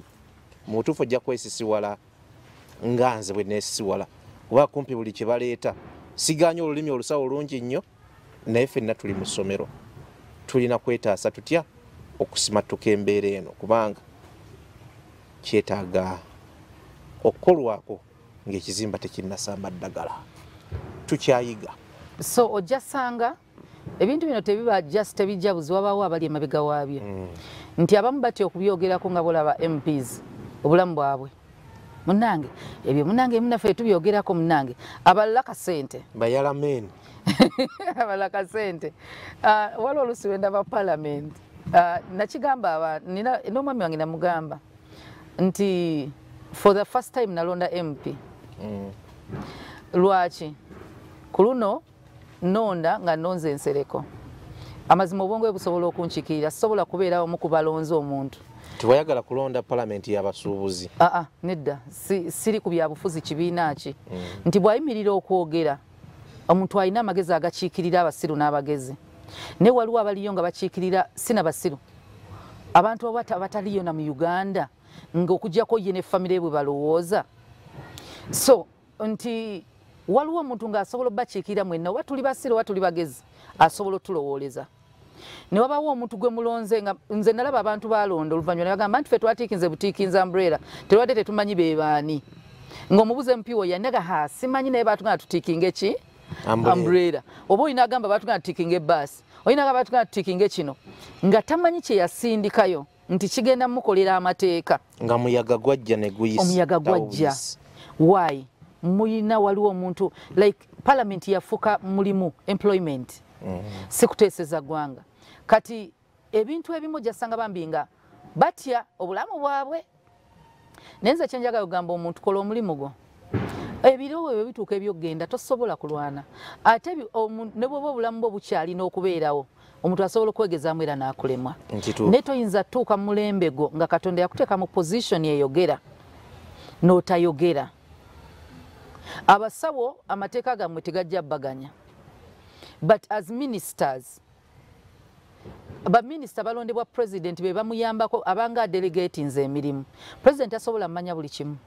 mu butuufu ojja kwesisiwala nga nze bwe neesisiwala, kuba kumpi buli kye baleeta. Sigaanye olulimi olusawo lungi nnyo, naye ffenna tuli mu ssomero, tulina kwetaasa tutya okusimattuka embeera eno, kubanga kyetaaga okukolwako ng'ekizimba tekinnasamba ddagala. Tukyayiga. So ojja sanga ebintu bino tebiba just tebijja buzi, wabaawo abali emabega waabyo. Nti abamu batya okubyogerako nga bolaba MPs obulamu bwabwe. Munnange ebyo, munnange munnaffe tubyogerako, munnange abalala kasente bayala men abalala kasente. Waliwo oluusi lwe ndaba parliament, nakigamba nina n'omwami wange namugamba nti for the first time nalonda MP. Lwaki? Ku luno nonda nga nonze ensereko. Amazima obwongo bwe busobola okunkiikirira, sisobola kubeera omu ku balonze omuntu. Tewayagala kulonda palamenti y'abasuubuzi? Aa, nedda, siri ku byabufuzi kibiina ki. Nti bw'ayimirira okwogera, omuntu alina amagezi agakiikirira abasiru n'abagezi. Naye waliwo abaliyo nga bakiikirira si na basiru, abantu abataliyo na mu Uganda ng'okuggyako ye ne famire bwe balowooza. So nti waliwo omuntu ng'asobola obbakiikirira mwenna, oba tuli basiru oba tuli bagezi, asobola otulowooleza. Ne wabawo omuntu gwe mulonze, nga nze nalaba abantu balonda oluvannyuma ne bagamba nti ffe twatiikinze butiikinze umbrella, telwadde tetumanyi be baani. Ng'omubuze MP wo yanaga ha simanyi, naye baatugamba tutiikinge ki? Umbrella. Oba olina agamba baatugamba tutiikinge ebbaasi, olina agamba baatugamba tutiikinge kino, nga tamanyi kye yasindikayo nti kigenda mukolera amateeka. Nga muyaga gwajja ne guyisa. Omuyaga gwajja. Why? Muyina waliwo omuntu like parliament yafuka mulimu employment. Si kuteeseza ggwanga. Kati ebintu ebimu ojasanga bambi nga batya obulamu bwabwe. Naye nze kyenjagala okugamba omuntu, kola omulimu gwo. Ebiro ebyo bituuka ebyokugenda tosobola kulwana. Ate ne bw'oba obulamu bwo bukyalina okubeerawo, omuntu asobola okwegezaamu era n'akulemwa. Naye toyinza tuuka mu mulembe gwo nga Katonda yakuteeka mu position eyogera n'otayogera. Abasawo amateeka gammwe tegajja bbaganya. But as ministers, baminisita balondebwa president, be bamuyambako abanga delegatinze emirimu. President asobola mmanya buli kimu.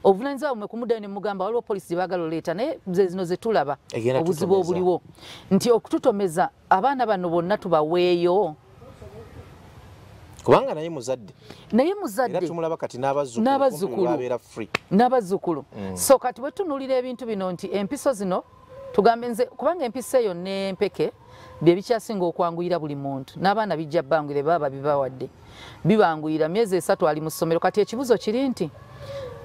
Obuvunaanyizibwa bwemmwe kumuddayo ne mugamba waliwo poliisi gye baagala oleeta, naye ze zino ze tulaba obuzibu obuliwo nti okututomeza abaana bano bonna tubaweeyo. Kubanga naye muzadde. Naye muzadde. Era tumulaba kati n'abazzukulu babeera free. N'abazzukulu. So kati bwe tunuulira ebintu bino nti empiso zino tugambe nze, kubanga empiso eyo n'empeke bye bikyasinga okwanguyira buli muntu, n'abaana bijja bbanguyire baba bibawadde bibanguyira myezi 3 ali mu ssomero. Kati ekibuzo kiri nti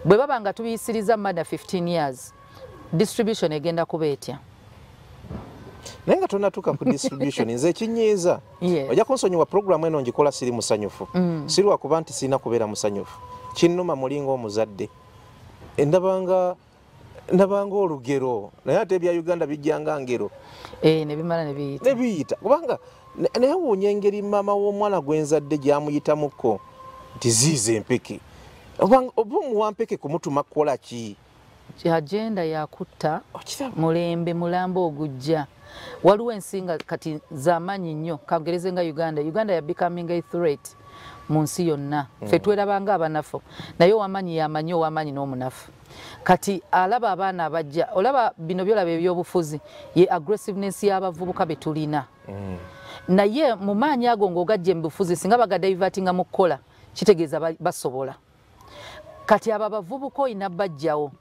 bwe baba nga tubiyisiriza mada 15 years, distribution egenda kuba etya? Naye nga tonnatuuka ku distribution, nze ekinyiiza, ojja kunsonyiwa, programu eno ngikola siri musanyufu. Si lwakuba nti sirina kubeera musanyufu, kinnuma muli ng'omuzadde. Ndabanga olugero, naye ate ebya Uganda bijjanga ngero. Ne bimala ne biyita. Ne biyita, kubanga newuunya engeri maama w'omwana gwe nzadde gy'amuyitamuko nti ziiza empeke. Oba omuwa mpeke kumutuma kukola ki? Agenda yakutta mulembe mulambo ogujja. Waliwo ensi nga kati z'amaanyi nnyo, kangereze nga Uganda. Uganda ya becoming a threat mu nsi yonna. Ffe twerabanga abanafu, naye ow'amaanyi y'amanyi ow'amaanyi n'omunafu. Kati alaba abaana abajja, olaba bino byolaba ebyobufuzi, ye aggressiveness y'abavubuka be tulina. Naye mu maanyi ago ng'ogajja mu bufuzi, singa bagadivertinga mu kukola, kitegeeza basobola. Kati abo abavubuka olina bajjawo.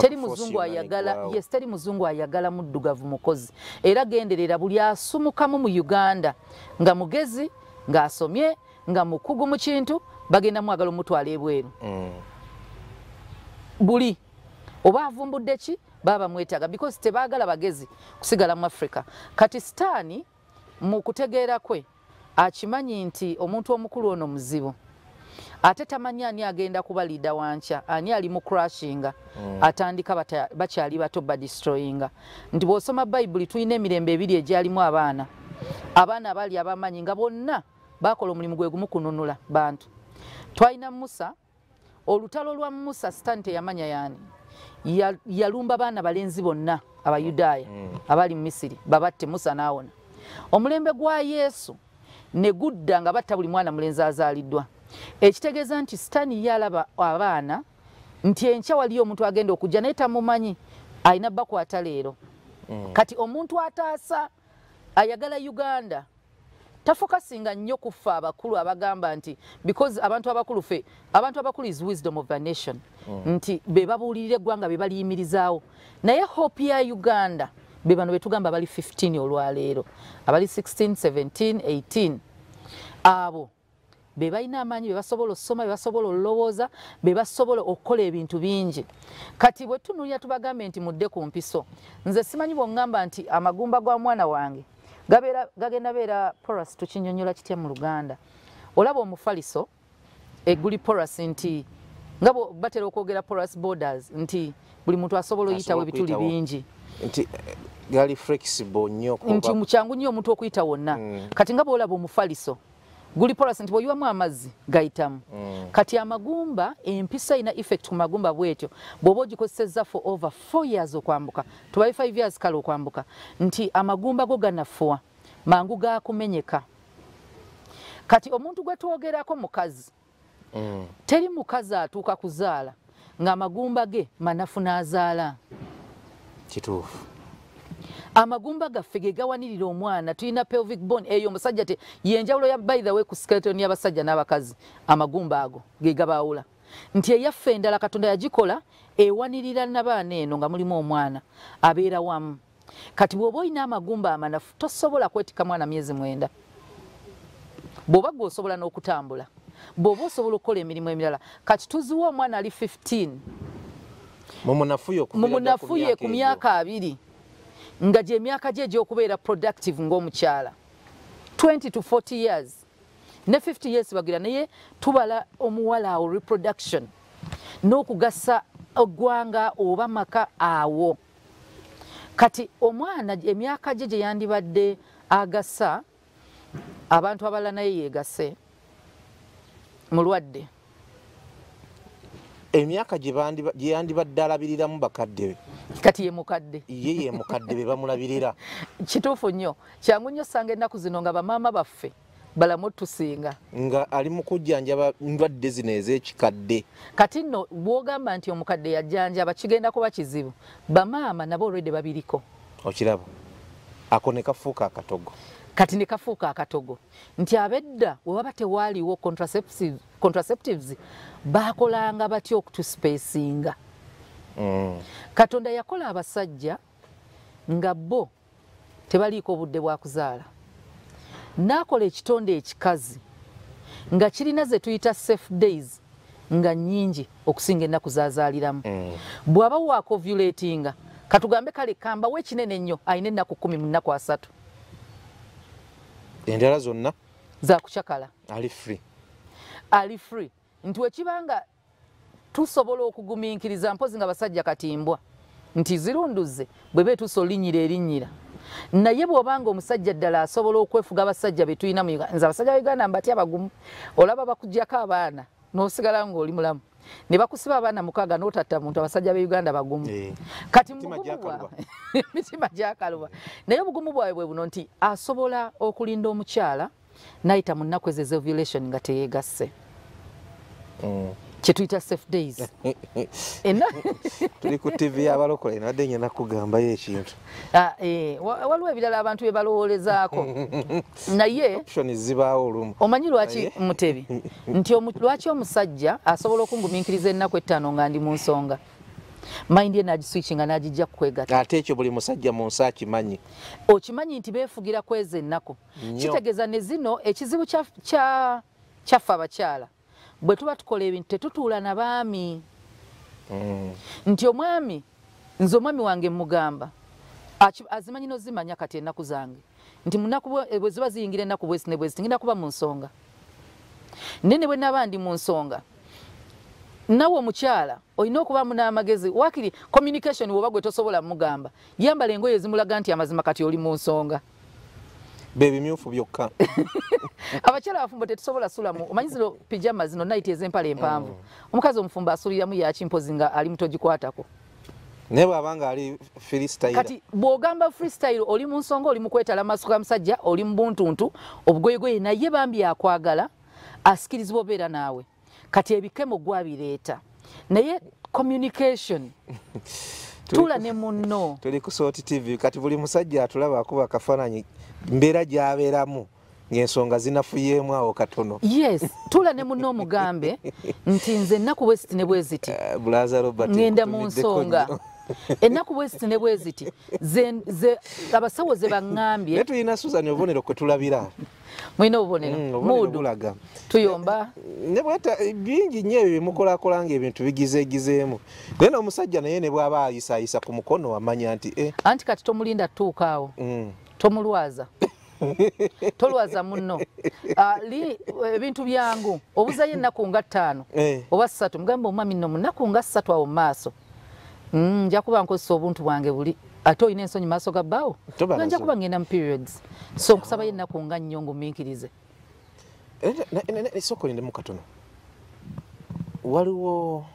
Teri muzungu ayagala, yes, teri muzungu ayagala muddugavu mukozi. Era genderera buli asumukamu mu Uganda nga mugezi, ng'asomye, nga mukugu mu kintu, bagenda mwagala omutwala ebweru. Buli oba avumbudde ki baba mwetaaga, because tebaagala bagezi kusigala mu Africa. Kati Sitaani mu kutegeera kwe akimanyi nti omuntu omukulu ono muzibu, ate tamanyi ani agenda kuba leader wankya, ani ali mu crashinga, atandika bakyali bato badestroyinga. Nti bw'osoma Bayibuli tulina emirembe ebiri egyalimu abaana, abaana abali abamanyi nga bonna bakola omulimu gwe gumu kununula bantu. Twalina Musa, olutalo lwa Musa Sitaani teyamanya yaani, yalumba baana balenzi bonna Abayudaaya abali mu Misiri babatte, Musa n'awona. Omulembe gwa Yesu ne gudda nga batta buli mwana mulenzi azaaliddwa. Ekitegeeza nti Sitaani yalaba abaana nti enkya waliyo omuntu agenda okujja naye tamumanyi, alina bakwata leero. Kati omuntu ataasa ayagala Uganda tafokasinga nnyo kufa abakulu abagamba nti because abantu abakulu fe, abantu abakulu is wisdom of the nation, nti be babuulirira eggwanga, be baliyimirizaawo. Naye hope ya Uganda be bano betugamba bali 15 olwaleero, abali 16, 17, 18, abo be balina amaanyi, be basobola okusoma, be basobola olowooza, be basobola okukola ebintu bingi. Kati bwe tunuulira tubagambe nti mudde ku mpiso, nze simanyi bw'oŋŋamba nti amagumba gwa mwana wange gagenda beera porous. Tukinyonyola kitya mu Luganda? Olaba omufaliso eguli porous, nti nga batera okwogera porous borders, nti buli muntu asobola oyitawo ebituli bingi, nti gali flexible nnyo, nti mukyangu nnyo omuntu okuyita wonna. Kati nga bw'olaba omufaliso guli porous, nti bw'oyiwamu amazzi gayitamu. Kati amagumba, empisa ina effect ku magumba bwetyo. Bw'oba ogikozesezza for over 4 years okwambuka, tubaye 5 years kale okwambuka, nti amagumba go ganafuwa mangu gakumenyeka. Kati omuntu gwe twogerako mukazi, teri mukazi atuuka kuzaala ng'amagumba ge manafu n'azaala. Kituufu. Amagumba gaffe ge gawanirira omwana. Tulina pelvic bone eyo omusajja te yenjawulo ya, by the way, ku skeleton y'abasajja n'abakazi, amagumba ago ge gabaawula, nti eyaffe endala Katonda yagikola ewanirira nabaana eno nga mulimu omwana abeera wamu. Kati bw'oba olina amagumba amanafu tosobola kwetika mwana myezi 9. Bw'oba gwe osobola n'okutambula, bw'oba osobola okukola emirimu emirala. Kati tuziwa omwana ali 15 mumunafuye ku myaka 2, nga gye emyaka gye egy'okubeera productive ng'omukyala, 20 to 40 years ne 50 years bagira, naye tubala omuwala awo reproduction n'okugasa eggwanga oba maka awo. Kati omwana emyaka gye gye yandibadde agasa abantu abalala naye yeegase mulwadde. Emyaka gye yandibadde alabiriramu bakadde be, kati ye mukadde, ye mukadde be bamulabirira. Kituufu nnyo. Kyangu nnyo sanga ennaku zino nga bamaama baffe balamu tusinga, nga ali mu kujjanjaba ndwadde zino ez'ekikadde. Kati nno bw'ogamba nti omukadde yajjanjaba kigenda kuba kizibu. Bamaama nabo olwedde babiriko. Okiraba ako ne kafuuka akatogo. Kati ne kafuuka akatogo nti abedda we waba tewaaliwo contraceptives baakolanga batya okutuspacinga? Katonda yakola abasajja nga bo tebaliiko obudde bwa kuzaala, n'akola ekitonde ekikazi nga kirina ze tuyita safe days nga nnyingi okusinga ennaku z'azaaliramu. Bw'aba waakovulatinga, katugambe kale kambawo ekinene ennyo, alina ennaku 10 mu nnaku 3, endala zonna za kucakala, ali free, ali free. Nti wekibanga tusobola okugumiikiriza mpozi nga basajja katimbwa nti zirunduze bwe beetuusa olinnyira erinnyira. Naye bw'obanga omusajja ddala asobola okwefuga abasajja be tulina mu Uganda, nze abasajja ba Uganda mbatya bagumu. Olaba bakuggyako abaana n'osigala ng'oli mulamu, ne bakusiba abaana 6 n'otatta muntu. Abasajja b'e Uganda bagumu. Kati emitima gyakaluba. Naye obugumu bwabwe bwe buno nti asobola okulinda omukyala n'ayita mu nnaku ezo ez'ovulation nga teyeegasse, kye tuyita safe days. Tuli ku TV y'abalokole, nabadde ngenda kugambayo ekintu. Waliwo ebirala abantu bye balowoolezaako, naye options zibaawo olumu. Omanyi lwaki Mutebi nti lwaki omusajja asobola okungumiikiriza ennaku 5 nga ndi mu nsonga, mind ye n'agiswitchinga n'agijja kukwegatta? Ate ekyo buli musajja mu nsi akimanyi. Okimanyi nti beefugira kweza ennaku. Kitegeeza ne zino ekizibu kyaffe abakyala, bwe tuba tukola ebintu tetutuula na baami. Nti omwami, nze omwami wange mugamba azimanyi n'ozimanya kati ennaku zange, nti munaku bwe ziba ziyingira ennaku bwezi ne bwezi ngenda kuba mu nsonga. Nene bwe naba ndi mu nsonga, nawe omukyala olina okubaamu n'amagezi, waakiri communication bw'oba gwe tosobola mugamba, yambala engoye ezimulaga nti amazima kati oli mu nsonga. Bebimyufu byokka. Abakyala abafumbo tetusobola sulamu, omanyi zino pijama zino night ez'empale empanvu, omukazi omufumbo asuliramu yaki mpozi nga ali muto gikwatako. Naye bw'abanga ali freestyle. Kati bw'ogamba freestyle oli mu nsonga, oli mu kwetala maaso ga musajja, oli mu buntuntu obugoyegoye, naye bambi akwagala, asikirizibwa obeera naawe. Kati ebikemo gwabireeta, naye communication, tuula ne munno. Tuli ku Salt TV. Kati buli musajja atulaba akuba akafaananyi mbeera gy'abeeramu ng'ensonga zinafuyeemu awo katono. Yes, tuula ne munno omugambe nti nze ennaku bwe ziti ne bwe ziti Brother Robert, ngenda mu nkutumiddeko nsonga. Nnyo. Ennaku bwe ziti ne bwe ziti ze abasawo ze baŋŋambye. Naye tulina, Susan, obubonero kwe tulabira. Mulina obubonero. Obubonero Muudu bulaga. Tuyomba. Ne bwata bingi nnyo ebyo bimukolakola ng'ebintu bigizeegizeemu, naye n'omusajja naye ne bw'aba ayisaayisa ku mukono amanya nti Anti kati tomulinda tuuka awo. Tomulwaza, tolwaza munno. Ebintu byangu, obuzayo ennaku nga 5 oba 3, mugamba omwami nno mu nnaku nga 3 awo mu maaso, nja kuba nkozesa obuntu bwange buli, ate olina ensonyi maaso ga bbaawo. Toba Nga nja nazo. kuba ngenda mu periods, so nkusabayo ennaku nga nnyo ngumiikirize. Sooka olindemu katono. Waliwo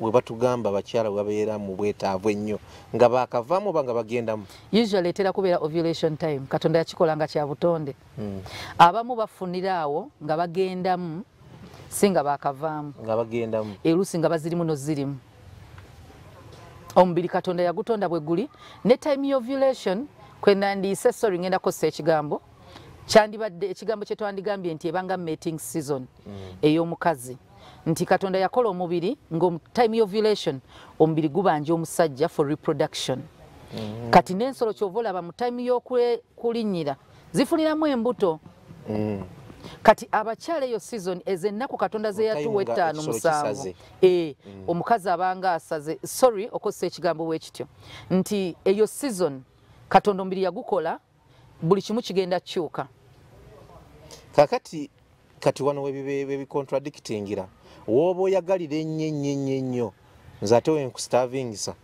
we batugamba abakyala bwe babeera mu bwetaavu ennyo nga baakavaamu oba nga bagendamu. Usually etera kubeera ovulation time. Katonda yakikola nga kya butonde. Abamu bafunira awo nga bagendamu, si nga baakavaamu. Nga bagendamu. Oluusi nga bazirimu nozirimu. Omubiri Katonda yagutonda bwe guli ne time y'ovulation kwe nandiise. Sorry, ngenda kukozesa ekigambo kyandibadde ekigambo kye twandigambye nti ebanga mating season ey'omukazi, nti Katonda yakola omubiri nga time y'ovulation omubiri gubanja omusajja for reproduction. Kati n'ensolo kyova olaba mu time y'okulinnyira zifuniramu embuto. Kati abakyala eyo season, ezo ennaku Katonda ze Mu time yatuwa nga 5, ekisolo 7 kisaze. Omukazi abanga asaze. Sorry okozesa ekigambo bwe kityo, nti eyo season Katonda omubiri yagukola buli kimu kigenda kukyuka. Kakati kati wano webicontradictingira, wooba oyagalira ennyo ennyo ennyo ennyo, nze ate wenkustarvingisa.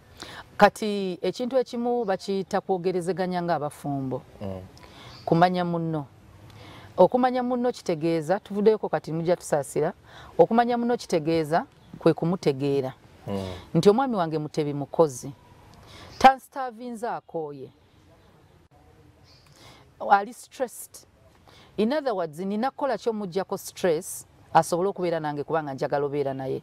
Kati ekintu ekimu bakiyita kwogerezeganya ng'abafumbo, kumanya munno. Okumanya munno kitegeeza, tuvuddeyoko kati mujja tusaasira, okumanya munno kitegeeza kwe kumutegeera nti omwami wange Mutebi mukozi, tanstarvinze, akooye, ali stressed. In other words, nina kukola kyomuggyako stress asobole okubeera nange, kubanga njagala obeera naye.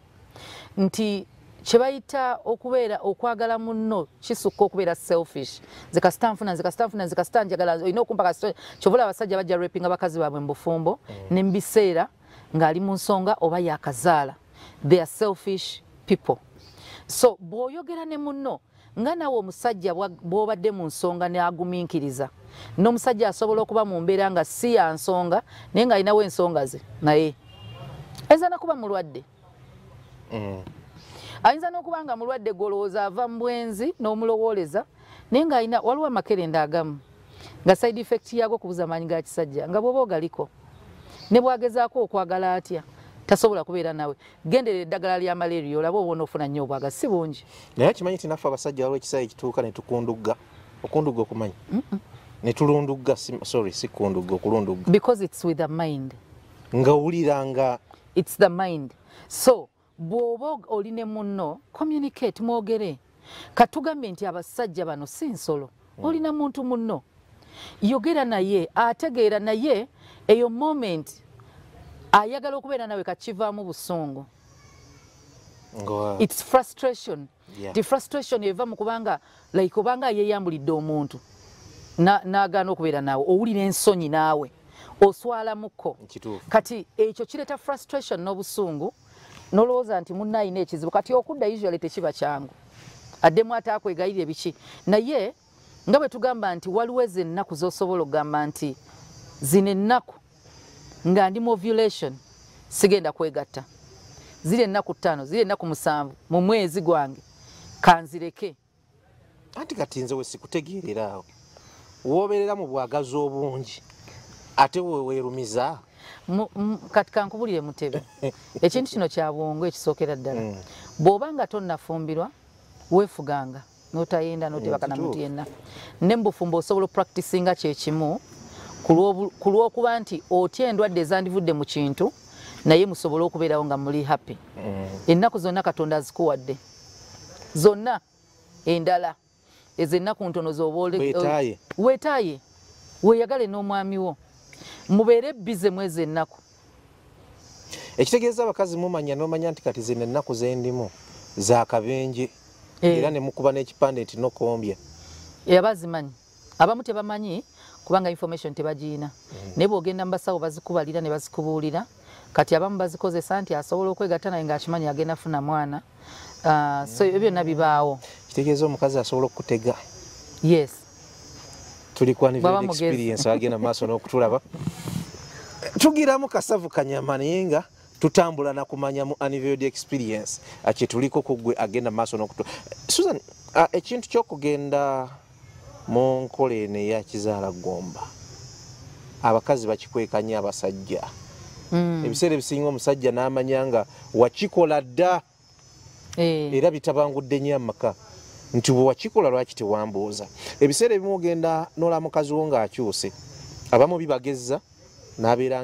Nti kyebayita okubeera okwagala munno kisukka okubeera selfish. Nze kasita nfuna, nze kasita nfuna, nze kasita njagala, olina okumpa kasita. Kyova abasajja bajja rapinga bakazi baabwe mu bufumbo ne mu biseera ng'ali mu nsonga oba yakazaala. They are selfish people. So bw'oyogera ne munno nga nawe omusajja bw'obadde mu nsonga n'agumiikiriza, n'omusajja asobola okuba mu mbeera nga si ya nsonga naye ng'alinawo ensonga ze, naye ayinza nakuba mulwadde. Ayinza n'okuba nga mulwadde, gw'olowooza ava mu bwenzi n'omulowooleza, naye ng'alina waliwo amakerenda agamu nga side effect yago kubuza maanyi ga kisajja, nga bw'oba ogaliko ne bw'agezaako okwagala atya tasobola kubeera nawe. Genderera eddagala lya malaria olabe oba onoofuna nnyo obwagazi, si bungi. Naye kimanyi nti naffe abasajja waliwo ekiseera ekituuka ne tukundugga, okundugga okumanyi, ne tulundugga, sorry, si kundugga, okulundugga. Because it's with the mind. Nga owulira nga It's the mind. So bw'oba oli ne munno, communicate, mwogere. Katugambye nti abasajja bano si nsolo. Olina muntu munno, yogera naye, ategeera, naye eyo moment ayagala okubeera nawe kakivaamu busungu. Nga It's frustration. The frustration eva mu kubanga like obanga yeeyambulidde omuntu n'agaana okubeera naawe, owulira ensonyi naawe oswalamuko. Kituufu. Kati ekyo kireeta frustration n'obusungu, n'olowooza nti munna alina ekizibu. Kati okudda usually tekiba kyangu, addemu ate akwegayirira biki, naye nga bwe tugamba nti waliwo ezo ennaku z'osobola okugamba nti zino ennaku nga ndi mu ovulation sigenda kwegatta, ziri ennaku 5, ziri ennaku 7 mu mwezi gwange, kanzireke. Anti kati nze wesikutegeerera awo wooberera mu bwagazi obungi ate weweerumiza. Kati kankubulire Mutebe, ekintu kino kya bwongo. Ekisookera ddala, bw'oba nga tonnafumbirwa weefuganga n'otayenda n'otebaka na muntu yenna. Ne mu bufumbo osobola opracticinga kyekimu ku lw'okuba nti otya endwadde ezandivudde mu kintu, naye musobole okubeerawo nga muli happy. Ennaku zonna Katonda azikuwadde zonna. endala. Ezo ennaku ntono z'oba weetaaye, weeyagale n'omwami wo, mubeere bize mwezi ennaku. Ekitegeeza abakazi mumanya n'omanya nti kati zino ennaku zendimu za kabenje, era ne mukuba n'ekipande nti nokombya. Abazimanyi abamu tebamanyi kubanga information tebagiina. Naye bw'ogenda mu basawo bazikubalira ne bazikubuulira. Kati abamu bazikozesa nti asobola okwegatta naye ng'akimanyi agenda funa mwana. So ebyo byonna bibaawo. Kitegeeza omukazi asobola okutega. Yes. Tuli ku Unveiled Experience, agenda maaso n'okutulaba. Tugiramu kasavu kanyama naye nga tutambula na kumanya mu Unveiled Experience kyetuliko ku ggwe agenda maaso n'okutulaba. Susan, ekintu ky'okugenda mu nkola eno eya kizaala ggumba, abakazi bakikweka nnyo abasajja. Ebiseera ebisinga omusajja n'amanya nga wakikola dda, era bitabangudde nnyo amaka nti bwe wakikola lwaki tewambuuza. Ebiseera ebimu ogenda n'olaba mukazi wo ng'akyuse, abamu bibagezza n'abeera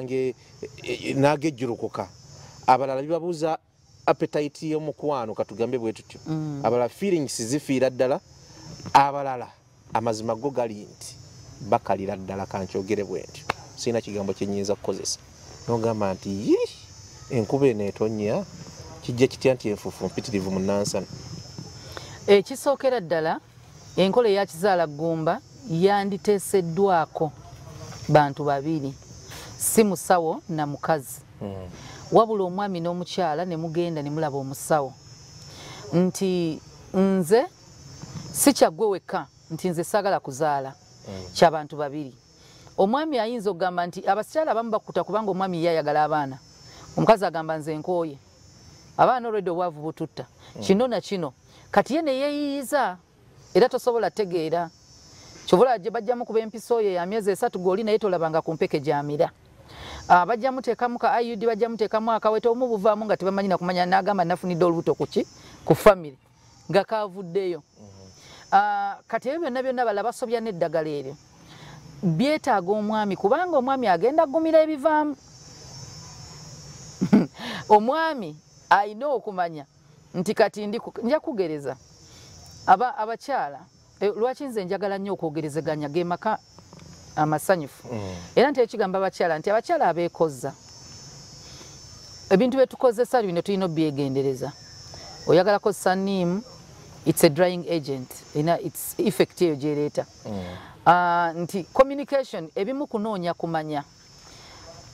n'agejjulukuka, abalala bibabuuza appetite y'omukwano, katugambe bwe tutyo, abalala feelings zifiira ddala, abalala amazima go gali nti bakalira ddala, kankyogere bwe ntyo, sirina kigambo kye nnyinza kukozesa. N'ogamba nti yi enkuba eno etonnya, kijja kitya nti enfuufu mpitirivu mu Nansana. Ekisookera ddala, enkola eya kizaala ggumba yanditeeseddwako bantu babiri, si musawo na mukazi. Wabula omwami n'omukyala ne mugenda ne mulaba omusawo nti nze si kyaggwe wekka, nti nze saagala kuzaala, ky'abantu babiri. Omwami ayinza okugamba nti abakyala abamu bakuta kubanga omwami ye ayagala abaana, omukazi agamba nze nkooye abaana, olwedde obwavu bututta, kino na kino. Kati ye ne yeeyiyiza era tosobola tegeera. Kyova gye bajjamu kuba empiso ye ya myezi 3 gw'oli naye tolabanga ku mpeke gy'amira. Bajjamu teekamu ka IUD, bajjamu teekamu akaweta omu buvaamu nga tebamanyi na kumanya, n'agamba nafunidde olubuto ku ki? Ku famire nga kavuddeyo. Kati ebyo byonna byonna bala basobya n'eddagala eryo. Byetaaga omwami kubanga omwami agenda agumira ebivaamu. Omwami alina okumanya nti kati nja kugereza abakyala. Lwaki nze njagala nnyo okwogerezeganya ge maka amasanyufu. Era nti ekigamba abakyala nti abakyala abeekozza ebintu bye tukozesa bino tulina obyegendereza. Oyagala kozesa neem, it's a drying agent, ina its effect eyo gy'ereeta. Nti communication ebimu kunoonya kumanya.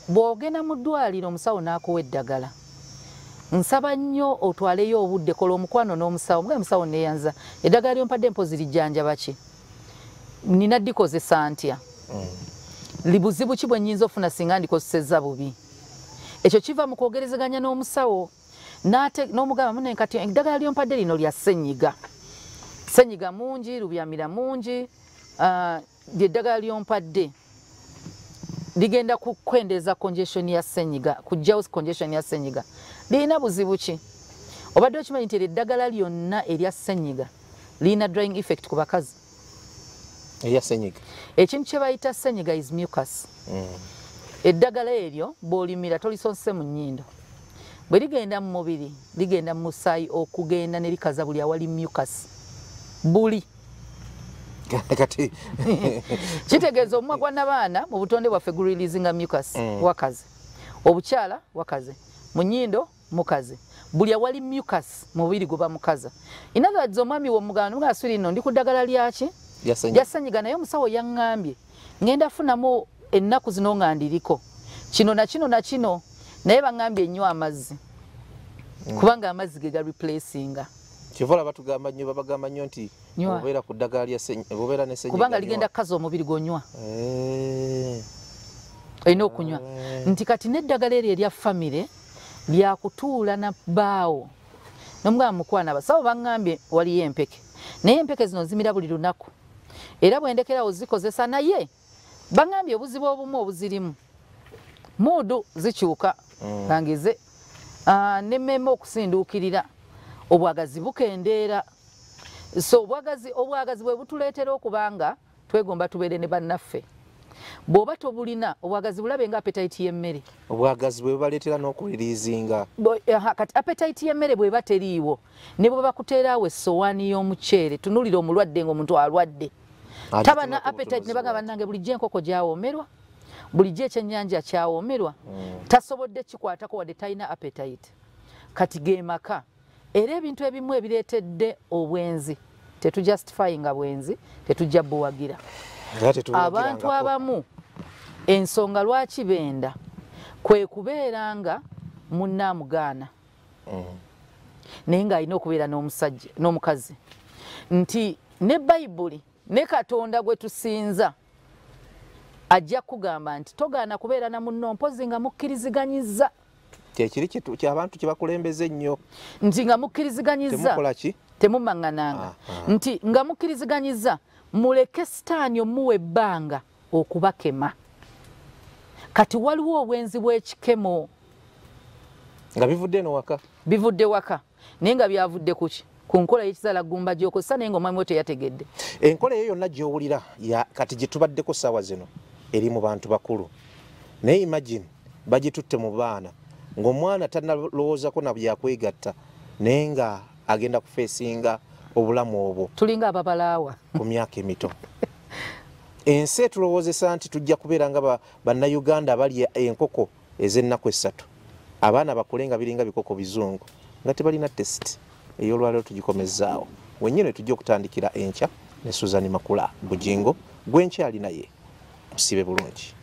Bw'ogenda mu ddwaliro omusawo n'akuwa eddagala, nsaba nnyo otwaleyo obudde, kola omukwano n'omusawo, mugambe musawo neeyanza eddagala lyompadde mpozi lijjanjaba ki, nina ddikozesa ntya, libuzibu ki bwe nnyinza ofuna singa ndikozesezza bubi. Ekyo kiva mu kwogerezeganya n'omusawo n'omugamba munne kati eddagala lyompadde lino lya ssenyiga, ssenyiga mungi, lubyamira mungi, lyeddagala lyompadde ligenda kukwendeeza congestion ya ssenyiga, kuggyawo congestion ya ssenyiga. Lirina buzibu ki? Obadde okimanyi nti eddagala lyonna erya ssenyiga lirina drying effect ku bakazi? Erya ssenyiga. Ekintu kye bayita ssenyiga is mucus. Eddagala eryo bw'olimira tolisonse mu nnyindo, bwe ligenda mu mubiri ligenda mu musaayi okugenda ne likaza buli awali mucus buli. Kati kitegeeza omumwa gwa nnabaana mu butonde bwaffe gureleasinga mucus, wakaze, obukyala wakaze, mu nnyindo mukaze, buli awali mucus mubiri guba mukaza. In other words, omwami w'omuganda nga aswiri nno ndi ku ddagala lyaki lya ssenyiga, naye omusawo yaŋŋambye ŋŋenda funamu ennaku zino nga ndiriko kino na kino na kino, naye baŋŋambye nnywa amazzi kubanga amazzi ge ga replacinga. Kyova batugamba nnyo, babagamba nnyo nti obeera ku ddagala lya ssenyiga, obeera ne ssenyiga kubanga ligenda kukaza omubiri gw'onywa. Olina okunywa. Nti kati n'eddagala eryo erya famire lyakutuula na bbaawo n'omugamba mukwana, abasawo baŋŋambye waliyo empeke, naye empeke zino nzimira buli lunaku era bwe ndekerawo zikozesa, naye baŋŋambye obuzibu obumu obuzirimu muudu zikyuka kangize nemmeme okusinduukirira, obwagazi bukendeera. So obwagazi bwe butuleetera okubanga twegomba tubeere ne bannaffe. Bw'oba tobulina obwagazi, bulabe nga appetite y'emmere. Obwagazi bwe bubaleetera n'okuliriizinga. Kati appetite y'emmere bw'eba teriiwo, ne bwe bakuteerawo essowaani y'omuceere, tunuulira omulwadde ng'omuntu alwadde taba na appetite, ne bagamba bannange bulijjo enkoko gyawoomerwa, bulijjo ekyennyanja kyawoomerwa, tasobodde kikwatako wadde talina appetite. Kati ge maka era ebintu ebimu ebireetedde obwenzi, tetujustifyinga bwenzi, tetujja buwagira. Abantu abamu ensonga lwaki benda kwe kubeera nga munnaamugaana, naye ng'alina okubeera n'omusajja n'omukazi, nti ne Bayibuli ne Katonda gwe tusinza ajja kugamba nti togaana kubeera na munno mpozi nga mukkiriziganyizza. Kyekiri kyabantu kyebakulembeza ennyo, nti nga mukkiriziganyizza temumaŋŋananga, nti nga mukkiriziganyizza muleke sitaani omuwa ebbanga okubakema. Kati waliwo obwenzi bw'ekikemo nga bivudde eno waka, bivudde waka, naye nga byavudde kuki? Ku nkola y'ekizaala ggumba gy'okozesa, naye ng'omwami we teyategedde. Enkola eyo yonna gy'owulira kati gye tubaddeko ssaawa zino eri mu bantu bakulu, naye imagine bagitutte mu baana ng'omwana tannalowoozako na byakwegatta, naye nga agenda kufeesinga obulamu obwo. Tulinga ababalaawa ku myaka emito. Ensi etulowoozesa nti tujja kubeera nga bannayuganda abalya enkoko ez'ennaku 3, abaana bakule nga biringa bikoko bizungu nga tebalina test. Ey'olwaleero tugikomezaawo wennyini, tujja okutandikira enkya ne Susan Makula Bugingo gwenkyali naye. Musibe bulungi.